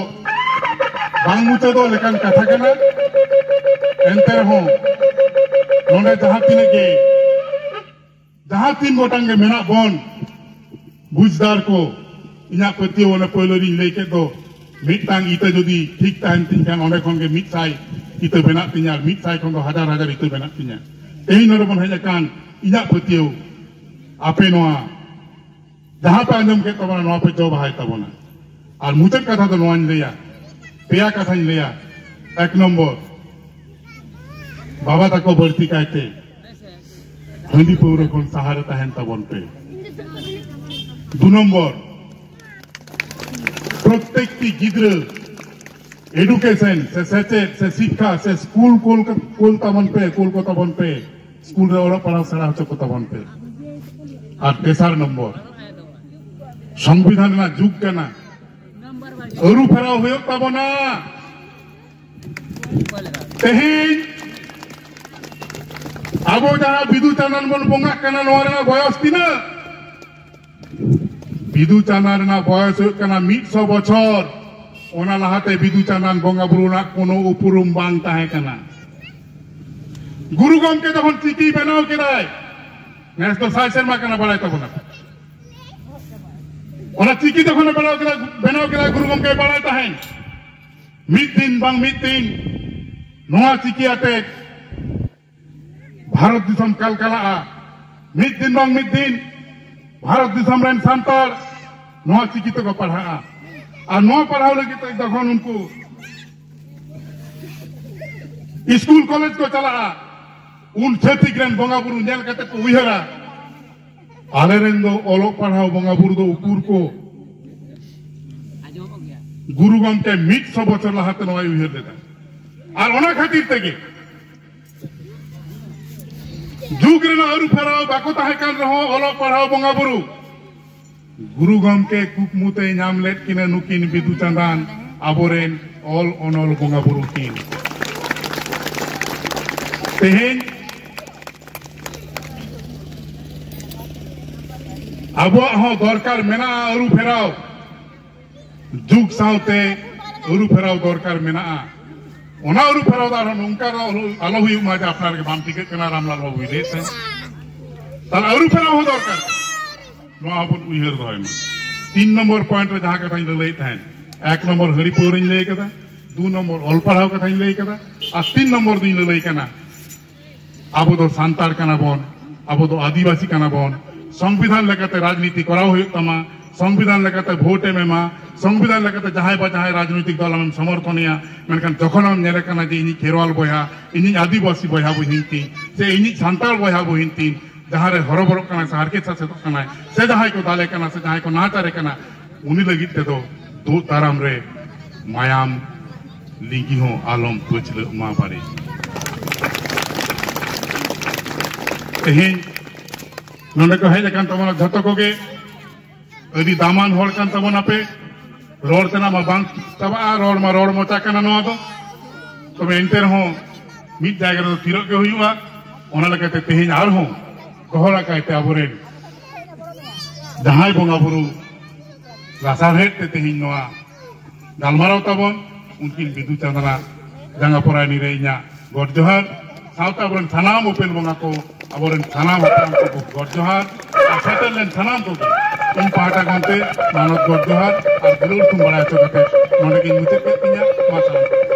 ᱵᱟᱝ ᱢᱩᱪᱟᱹᱫᱚᱜ ᱞᱮᱠᱟᱱ ᱠᱟᱛᱷᱟ ᱠᱟᱱᱟ᱾ ᱮᱱᱛᱮ ᱨᱮᱦᱚᱸ ᱱᱚᱰᱮ ᱡᱟᱦᱟᱸ ᱛᱤᱱᱟᱹᱜ ᱜᱮ, ᱡᱟᱦᱟᱸ ᱛᱤᱱ ᱜᱚᱴᱟᱝ ᱜᱮ ᱢᱮᱱᱟᱜ ᱵᱚᱱ, ᱵᱩᱡᱽᱫᱟᱨ ᱠᱚ, ᱤᱧᱟᱹᱜ ᱯᱟᱹᱛᱭᱟᱹᱣ ᱚᱱᱮ ᱯᱳᱭᱞᱳ ᱨᱤᱧ ᱞᱟᱹᱭ ᱠᱮᱫ ᱫᱚ, ᱢᱤᱫᱴᱟᱝ ᱤᱛᱟᱹ ᱡᱩᱫᱤ ᱴᱷᱤᱠ ᱛᱟᱦᱮᱱ ᱛᱤᱧ ᱠᱷᱟᱱ, ᱚᱸᱰᱮ ᱠᱷᱚᱱ ᱜᱮ ᱢᱤᱫ ᱥᱟᱭ ᱤᱛᱟᱹ ᱵᱮᱱᱟᱜ ᱛᱤᱧᱟ, ᱟᱨ ᱢᱤᱫ ᱥᱟᱭ ᱠᱷᱚᱱ ᱫᱚ ᱦᱟᱡᱟᱨ ᱦᱟᱡᱟᱨ ᱤᱛᱟᱹ ᱵᱮᱱᱟᱜ ᱛᱤᱧᱟ᱾ ᱛᱮᱦᱮᱧ ᱱᱚᱰᱮ ᱵᱚᱱ ᱦᱮᱡ ᱟᱠᱟᱱ, ᱤᱧᱟᱹᱜ ᱯᱟᱹᱛᱭᱟᱹᱣ, ᱟᱯᱮ ᱱᱚᱣᱟ ᱡᱟᱦᱟᱸ ᱯᱮ ᱟᱸᱡᱚᱢ ᱠᱮᱫ ᱛᱟᱵᱚᱱᱟ, ᱱᱚᱣᱟ ᱯᱮ ᱡᱚ ᱵᱟᱦᱟᱭ ᱛᱟᱵᱚᱱᱟ᱾ ᱟᱨ ᱢᱩᱪᱟᱹᱫ ᱠᱟᱛᱷᱟ ᱫᱚ ᱱᱚᱣᱟᱧ ᱞᱟᱹᱭᱟ, ᱯᱮᱭᱟ ᱠᱟᱛᱷᱟᱧ ᱞᱟᱹᱭᱟ᱾ ᱮᱠ ᱱᱚᱢᱵᱚᱨ, ᱵᱟᱵᱟ ᱛᱟᱠᱚ ᱵᱟᱹᱲᱛᱤ ᱠᱟᱭᱛᱮ ᱦᱟᱺᱰᱤ ᱯᱟᱹᱣᱨᱟᱹ ᱠᱷᱚᱱ ᱥᱟᱦᱟᱨᱮ ᱛᱟᱦᱮᱱ ᱛᱟᱵᱚᱱ ᱯᱮ᱾ ᱫᱩ ᱱᱚᱢᱵᱚᱨ, ᱯᱨᱚᱛᱮᱠᱴᱤ ᱜᱤᱫᱽᱨᱟᱹ ᱮᱰᱩᱠᱮᱥᱚᱱ ᱥᱮ ᱥᱮᱪᱮᱫ ᱥᱮ ᱥᱤᱠᱠᱷᱟ ᱥᱮ ᱥᱠᱩᱞ ᱠᱩᱞ, ᱠᱩᱞ ᱛᱟᱵᱚᱱ ᱯᱮ, ᱠᱩᱞ ᱠᱚ ᱛᱟᱵᱚᱱ ᱯᱮ, ᱥᱠᱩᱞ ᱨᱮ ᱚᱞᱚᱜ ᱯᱟᱲᱦᱟᱣ ᱥᱮᱬᱟ ᱦᱚᱪᱚ ᱠᱚ ᱛᱟᱵᱚᱱ ᱯᱮ᱾ ᱟᱨ ᱛᱮᱥᱟᱨ ᱱᱚᱢᱵᱚᱨ, ᱥᱚᱝᱵᱤᱫᱷᱟᱱ ᱨᱮᱱᱟᱜ ᱡᱩᱜᱽ ᱠᱟᱱᱟ, ᱟᱹᱨᱩ ᱯᱷᱮᱨᱟᱣ ᱦᱩᱭᱩᱜ ᱛᱟᱵᱚᱱᱟ᱾ ᱛᱮᱦᱮᱧ ᱟᱵᱚ ᱡᱟᱦᱟᱸ ᱵᱤᱫᱩ ᱪᱟᱸᱫᱟᱱ ᱵᱚᱱ ᱵᱚᱸᱜᱟᱜ ᱠᱟᱱᱟ, ᱱᱚᱣᱟ ᱨᱮᱱᱟᱜ ᱵᱚᱭᱚᱥ ᱛᱤᱱᱟᱹᱜ? ᱵᱤᱫᱩ ᱪᱟᱸᱫᱟᱱ ᱨᱮᱱᱟᱜ ᱵᱚᱭᱚᱥ ᱦᱩᱭᱩᱜ ᱠᱟᱱᱟ ᱢᱤᱫ ᱥᱚ ᱵᱚᱪᱷᱚᱨ᱾ ᱚᱱᱟ ᱞᱟᱦᱟᱛᱮ ᱵᱤᱫᱩ ᱪᱟᱸᱫᱟᱱ ᱵᱚᱸᱜᱟ ᱵᱩᱨᱩ ᱨᱮᱱᱟᱜ ᱠᱳᱱᱳ ᱩᱯᱨᱩᱢ ᱵᱟᱝ ᱛᱟᱦᱮᱸ ᱠᱟᱱᱟ᱾ ᱜᱩᱨᱩ ᱜᱚᱢᱠᱮ ᱡᱚᱠᱷᱚᱱ ᱪᱤᱠᱤ ᱵᱮᱱᱟᱣ ᱠᱮᱫᱟᱭ, ᱱᱮᱥ ᱫᱚ ᱥᱟᱭ ᱥᱮᱨᱢᱟ ᱠᱟᱱᱟ, ᱵᱟᱲᱟᱭ ᱛᱟᱵᱚᱱᱟ᱾ ᱚᱱᱟ ᱪᱤᱠᱤ ᱡᱚᱠᱷᱚᱱᱮ ᱵᱮᱱᱟᱣ ᱠᱮᱫᱟ, ᱵᱮᱱᱟᱣ ᱠᱮᱫᱟ, ᱜᱩᱨᱩ ᱜᱚᱢᱠᱮ ᱵᱟᱲᱟᱭ ᱛᱟᱦᱮᱸᱱ, ᱢᱤᱫ ᱫᱤᱱ ᱵᱟᱝ ᱢᱤᱫ ᱫᱤᱱ ᱱᱚᱣᱟ ᱪᱤᱠᱤ ᱟᱛᱮ ᱵᱷᱟᱨᱚᱛ ᱫᱤᱥᱚᱢ ᱠᱟᱞᱠᱟᱞᱟᱜᱼᱟ᱾ ᱢᱤᱫ ᱫᱤᱱ ᱵᱟᱝ ᱢᱤᱫ ᱫᱤᱱ ᱵᱷᱟᱨᱚᱛ ᱫᱤᱥᱚᱢ ᱨᱮᱱ ᱥᱟᱱᱛᱟᱲ ᱱᱚᱣᱟ ᱪᱤᱠᱤ ᱛᱮᱠᱚ ᱯᱟᱲᱦᱟᱜᱼᱟ᱾ ᱟᱨ ᱱᱚᱣᱟ ᱯᱟᱲᱦᱟᱣ ᱞᱟᱹᱜᱤᱫ ᱛᱮ ᱡᱚᱠᱷᱚᱱ ᱩᱱᱠᱩ ᱥᱠᱩᱞ ᱠᱚᱞᱮᱡᱽ ᱠᱚ ᱪᱟᱞᱟᱜᱼᱟ, ᱩᱱ ᱪᱷᱟᱹᱛᱤᱠ ᱨᱮᱱ ᱵᱚᱸᱜᱟ ᱵᱩᱨᱩ ᱧᱮᱞ ᱠᱟᱛᱮ ᱠᱚ ᱩᱭᱦᱟᱹᱨᱟ, ᱟᱞᱮᱨᱮᱱ ᱫᱚ ᱚᱞᱚᱜ ᱯᱟᱲᱦᱟᱣ ᱵᱚᱸᱜᱟ ᱵᱩᱨᱩ ᱫᱚ ᱩᱠᱩᱨ ᱠᱚ? ᱜᱩᱨᱩ ᱜᱚᱢᱠᱮ ᱢᱤᱫ ᱥᱚ ᱵᱚᱪᱷᱚᱨ ᱞᱟᱦᱟᱛᱮ ᱱᱚᱣᱟᱭ ᱩᱭᱦᱟᱹᱨ ᱞᱮᱫᱟ᱾ ᱟᱨ ᱚᱱᱟ ᱠᱷᱟᱹᱛᱤᱨ ᱛᱮᱜᱮ ᱡᱩᱜᱽ ᱨᱮᱱᱟᱜ ᱟᱹᱨᱩ ᱯᱷᱮᱨᱟᱣ ᱵᱟᱠᱚ ᱛᱟᱦᱮᱸ ᱠᱟᱱ ᱨᱮᱦᱚᱸ, ᱚᱞᱚᱜ ᱯᱟᱲᱦᱟᱣ ᱵᱚᱸᱜᱟ ᱵᱩᱨᱩ ᱜᱩᱨᱩ ᱜᱚᱢᱠᱮ ᱠᱩᱠᱢᱩ ᱛᱮᱭ ᱧᱟᱢ ᱞᱮᱫ ᱠᱤᱱᱟ᱾ ᱱᱩᱠᱤᱱ ᱵᱤᱫᱩ ᱪᱟᱸᱫᱟᱱ ᱟᱵᱚᱨᱮᱱ ᱚᱞ ᱚᱱᱚᱞ ᱵᱚᱸᱜᱟ ᱵᱩᱨᱩ ᱠᱤᱱ᱾ ᱛᱮᱦᱮᱧ ᱟᱵᱚᱣᱟᱜ ᱦᱚᱸ ᱫᱚᱨᱠᱟᱨ ᱢᱮᱱᱟᱜᱼᱟ ᱟᱹᱨᱩ ᱯᱷᱮᱨᱟᱣ, ᱡᱩᱜᱽ ᱥᱟᱶᱛᱮ ᱟᱹᱨᱩ ᱯᱷᱮᱨᱟᱣ ᱫᱚᱨᱠᱟᱨ ᱢᱮᱱᱟᱜᱼᱟ᱾ ᱚᱱᱟ ᱟᱹᱨᱩ ᱯᱷᱮᱨᱟᱣ ᱫᱚ ᱟᱨᱦᱚᱸ ᱱᱚᱝᱠᱟ ᱫᱚ ᱟᱞᱚ, ᱟᱞᱚ ᱦᱩᱭᱩᱜ ᱢᱟ ᱡᱮ ᱟᱯᱱᱟᱨ ᱜᱮ ᱵᱟᱢ ᱴᱷᱤᱠᱟᱹᱜ ᱠᱟᱱᱟ, ᱨᱟᱢᱞᱟᱞ ᱵᱟᱵᱩᱭ ᱞᱟᱹᱭᱮᱫ ᱛᱟᱦᱮᱸᱫ᱾ ᱛᱟᱦᱞᱮ ᱟᱹᱨᱩ ᱯᱷᱮᱨᱟᱣ ᱦᱚᱸ ᱫᱚᱨᱠᱟᱨ᱾ ᱱᱚᱣᱟ ᱦᱚᱸᱵᱚᱱ ᱩᱭᱦᱟᱹᱨ ᱫᱚᱦᱚᱭ ᱢᱟ᱾ ᱛᱤᱱ ᱱᱚᱢᱵᱚᱨ ᱯᱚᱭᱮᱱᱴ ᱨᱮ ᱡᱟᱦᱟᱸ ᱠᱟᱛᱷᱟᱧ ᱞᱟᱹᱞᱟᱹᱭᱮᱫ ᱛᱟᱦᱮᱸᱫ, ᱮᱠ ᱱᱚᱢᱵᱚᱨ ᱦᱟᱺᱰᱤ ᱯᱟᱹᱣᱨᱟᱹᱧ ᱞᱟᱹᱭ ᱠᱟᱫᱟ, ᱫᱩ ᱱᱚᱢᱵᱚᱨ ᱚᱞ ᱯᱟᱲᱦᱟᱣ ᱠᱟᱛᱷᱟᱧ ᱞᱟᱹᱭ ᱠᱟᱫᱟ, ᱟᱨ ᱛᱤᱱ ᱱᱚᱢᱵᱚᱨ ᱫᱩᱧ ᱞᱟᱹᱞᱟᱹᱭ ᱠᱟᱱᱟ, ᱟᱵᱚ ᱫᱚ ᱥᱟᱱᱛᱟᱲ ᱠᱟᱱᱟ ᱵᱚᱱ, ᱟᱵᱚ ᱫᱚ ᱟᱹᱫᱤᱵᱟᱹᱥᱤ ᱠᱟᱱᱟ ᱵᱚᱱ, ᱥᱚᱝᱵᱤᱫᱷᱟᱱ ᱞᱮᱠᱟᱛᱮ ᱨᱟᱡᱽᱱᱤᱛᱤ ᱠᱚᱨᱟᱣ ᱦᱩᱭᱩᱜ ᱛᱟᱢᱟ, ᱥᱚᱝᱵᱤᱫᱷᱟᱱ ᱞᱮᱠᱟᱛᱮ ᱵᱷᱳᱴ ᱮᱢ ᱮᱢᱟ, ᱥᱚᱝᱵᱤᱫᱷᱟᱱ ᱞᱮᱠᱟᱛᱮ ᱡᱟᱦᱟᱸᱭ ᱵᱟ ᱡᱟᱦᱟᱸᱭ ᱨᱟᱡᱽᱱᱤᱛᱤᱠ ᱫᱚᱞ ᱟᱢᱮᱢ ᱥᱚᱢᱚᱨᱛᱷᱚᱱᱮᱭᱟ, ᱢᱮᱱᱠᱷᱟᱱ ᱡᱚᱠᱷᱚᱱ ᱟᱢ ᱧᱮᱞᱮ ᱠᱟᱱᱟ ᱡᱮ ᱤᱧᱤᱡ ᱠᱷᱮᱨᱣᱟᱞ ᱵᱚᱭᱦᱟ, ᱤᱧᱤᱡ ᱟᱹᱫᱤᱵᱟᱹᱥᱤ ᱵᱚᱭᱦᱟ ᱵᱚᱦᱤᱱ ᱛᱤᱧ, ᱥᱮ ᱤᱧᱤᱡ ᱥᱟᱱᱛᱟᱲ ᱵᱚᱭᱦᱟ ᱵᱚᱦᱤᱱ ᱛᱤᱧ, ᱡᱟᱦᱟᱸ ᱨᱮ ᱦᱚᱨᱚᱵᱚᱨᱚᱜ ᱠᱟᱱᱟᱭ ᱥᱮ ᱦᱟᱨᱠᱮᱛ ᱥᱟᱥᱮᱛᱚᱜ ᱠᱟᱱᱟᱭ, ᱥᱮ ᱡᱟᱦᱟᱸᱭ ᱠᱚ ᱫᱟᱞᱮ ᱠᱟᱱᱟ ᱥᱮ ᱡᱟᱦᱟᱸᱭ ᱠᱚ ᱱᱟᱦᱟᱪᱟᱨᱮ ᱠᱟᱱᱟ, ᱩᱱᱤ ᱞᱟᱹᱜᱤᱫ ᱛᱮᱫᱚ ᱫᱩᱜ ᱫᱟᱨᱟᱢ ᱨᱮ ᱢᱟᱭᱟᱢ ᱞᱤᱸᱜᱤ ᱦᱚᱸ ᱟᱞᱚᱢ ᱯᱟᱹᱪᱷᱞᱟᱹᱜ ᱢᱟ ᱵᱟᱨᱮ᱾ ᱛᱮᱦᱮᱧ ᱱᱚᱰᱮ ᱠᱚ ᱦᱮᱡ ᱟᱠᱟᱱ ᱛᱟᱵᱚᱱᱟ ᱡᱷᱚᱛᱚ ᱠᱚᱜᱮ, ᱟᱹᱰᱤ ᱫᱟᱢᱟᱱ ᱦᱚᱲ ᱠᱟᱱ ᱛᱟᱵᱚᱱᱟᱯᱮ᱾ ᱨᱚᱲ ᱛᱮᱱᱟᱜ ᱢᱟ ᱵᱟᱝ ᱪᱟᱵᱟᱜᱼᱟ, ᱨᱚᱲ ᱢᱟ ᱨᱚᱲ ᱢᱚᱪᱟ ᱠᱟᱱᱟ ᱱᱚᱣᱟ ᱫᱚ᱾ ᱛᱚᱵᱮ ᱮᱱᱛᱮ ᱨᱮᱦᱚᱸ ᱢᱤᱫ ᱡᱟᱭᱜᱟ ᱨᱮᱫᱚ ᱛᱷᱤᱨᱚᱜ ᱜᱮ ᱦᱩᱭᱩᱜᱼᱟ᱾ ᱚᱱᱟ ᱞᱮᱠᱟᱛᱮ ᱛᱮᱦᱮᱧ ᱟᱨᱦᱚᱸ ᱫᱚᱦᱲᱟ ᱠᱟᱭᱛᱮ ᱟᱵᱚᱨᱮᱱ ᱡᱟᱦᱟᱸᱭ ᱵᱚᱸᱜᱟ ᱵᱩᱨᱩ ᱞᱟᱥᱟᱲᱦᱮᱫ ᱛᱮ ᱛᱮᱦᱮᱧ ᱱᱚᱣᱟ ᱜᱟᱞᱢᱟᱨᱟᱣ ᱛᱟᱵᱚᱱ, ᱩᱱᱠᱤᱱ ᱵᱤᱫᱩ ᱪᱟᱸᱫᱟᱱᱟᱜ ᱡᱟᱸᱜᱟ ᱯᱚᱨᱟᱭᱱᱤ ᱨᱮ ᱤᱧᱟᱹᱜ ᱜᱚᱰ ᱡᱚᱦᱟᱨ, ᱥᱟᱶᱛᱮ ᱟᱵᱚᱨᱮᱱ ᱥᱟᱱᱟᱢ ᱩᱯᱮᱞ ᱵᱚᱸᱜᱟ ᱠᱚ, ᱟᱵᱚᱨᱮᱱ ᱥᱟᱱᱟᱢ ᱦᱟᱯᱲᱟᱢ ᱠᱚ ᱜᱚᱰ ᱡᱚᱦᱟᱨ, ᱟᱨ ᱥᱮᱴᱮᱨ ᱞᱮᱱ ᱥᱟᱱᱟᱢ ᱠᱚᱜᱮ ᱤᱧ ᱯᱟᱦᱴᱟ ᱠᱷᱚᱱ ᱛᱮ ᱢᱟᱱᱚᱛ ᱜᱚᱰ ᱡᱚᱦᱟᱨ ᱟᱨ ᱫᱩᱞᱟᱹᱲ ᱛᱷᱩᱢ ᱵᱟᱲᱟᱭ ᱦᱚᱪᱚ ᱠᱟᱛᱮ ᱱᱚᱰᱮ ᱜᱤᱧ ᱢᱩᱪᱟᱹᱫ ᱠᱮᱫ ᱛᱤᱧᱟ᱾ ᱢᱟ ᱥᱟᱱᱟᱢ ᱠᱚ᱾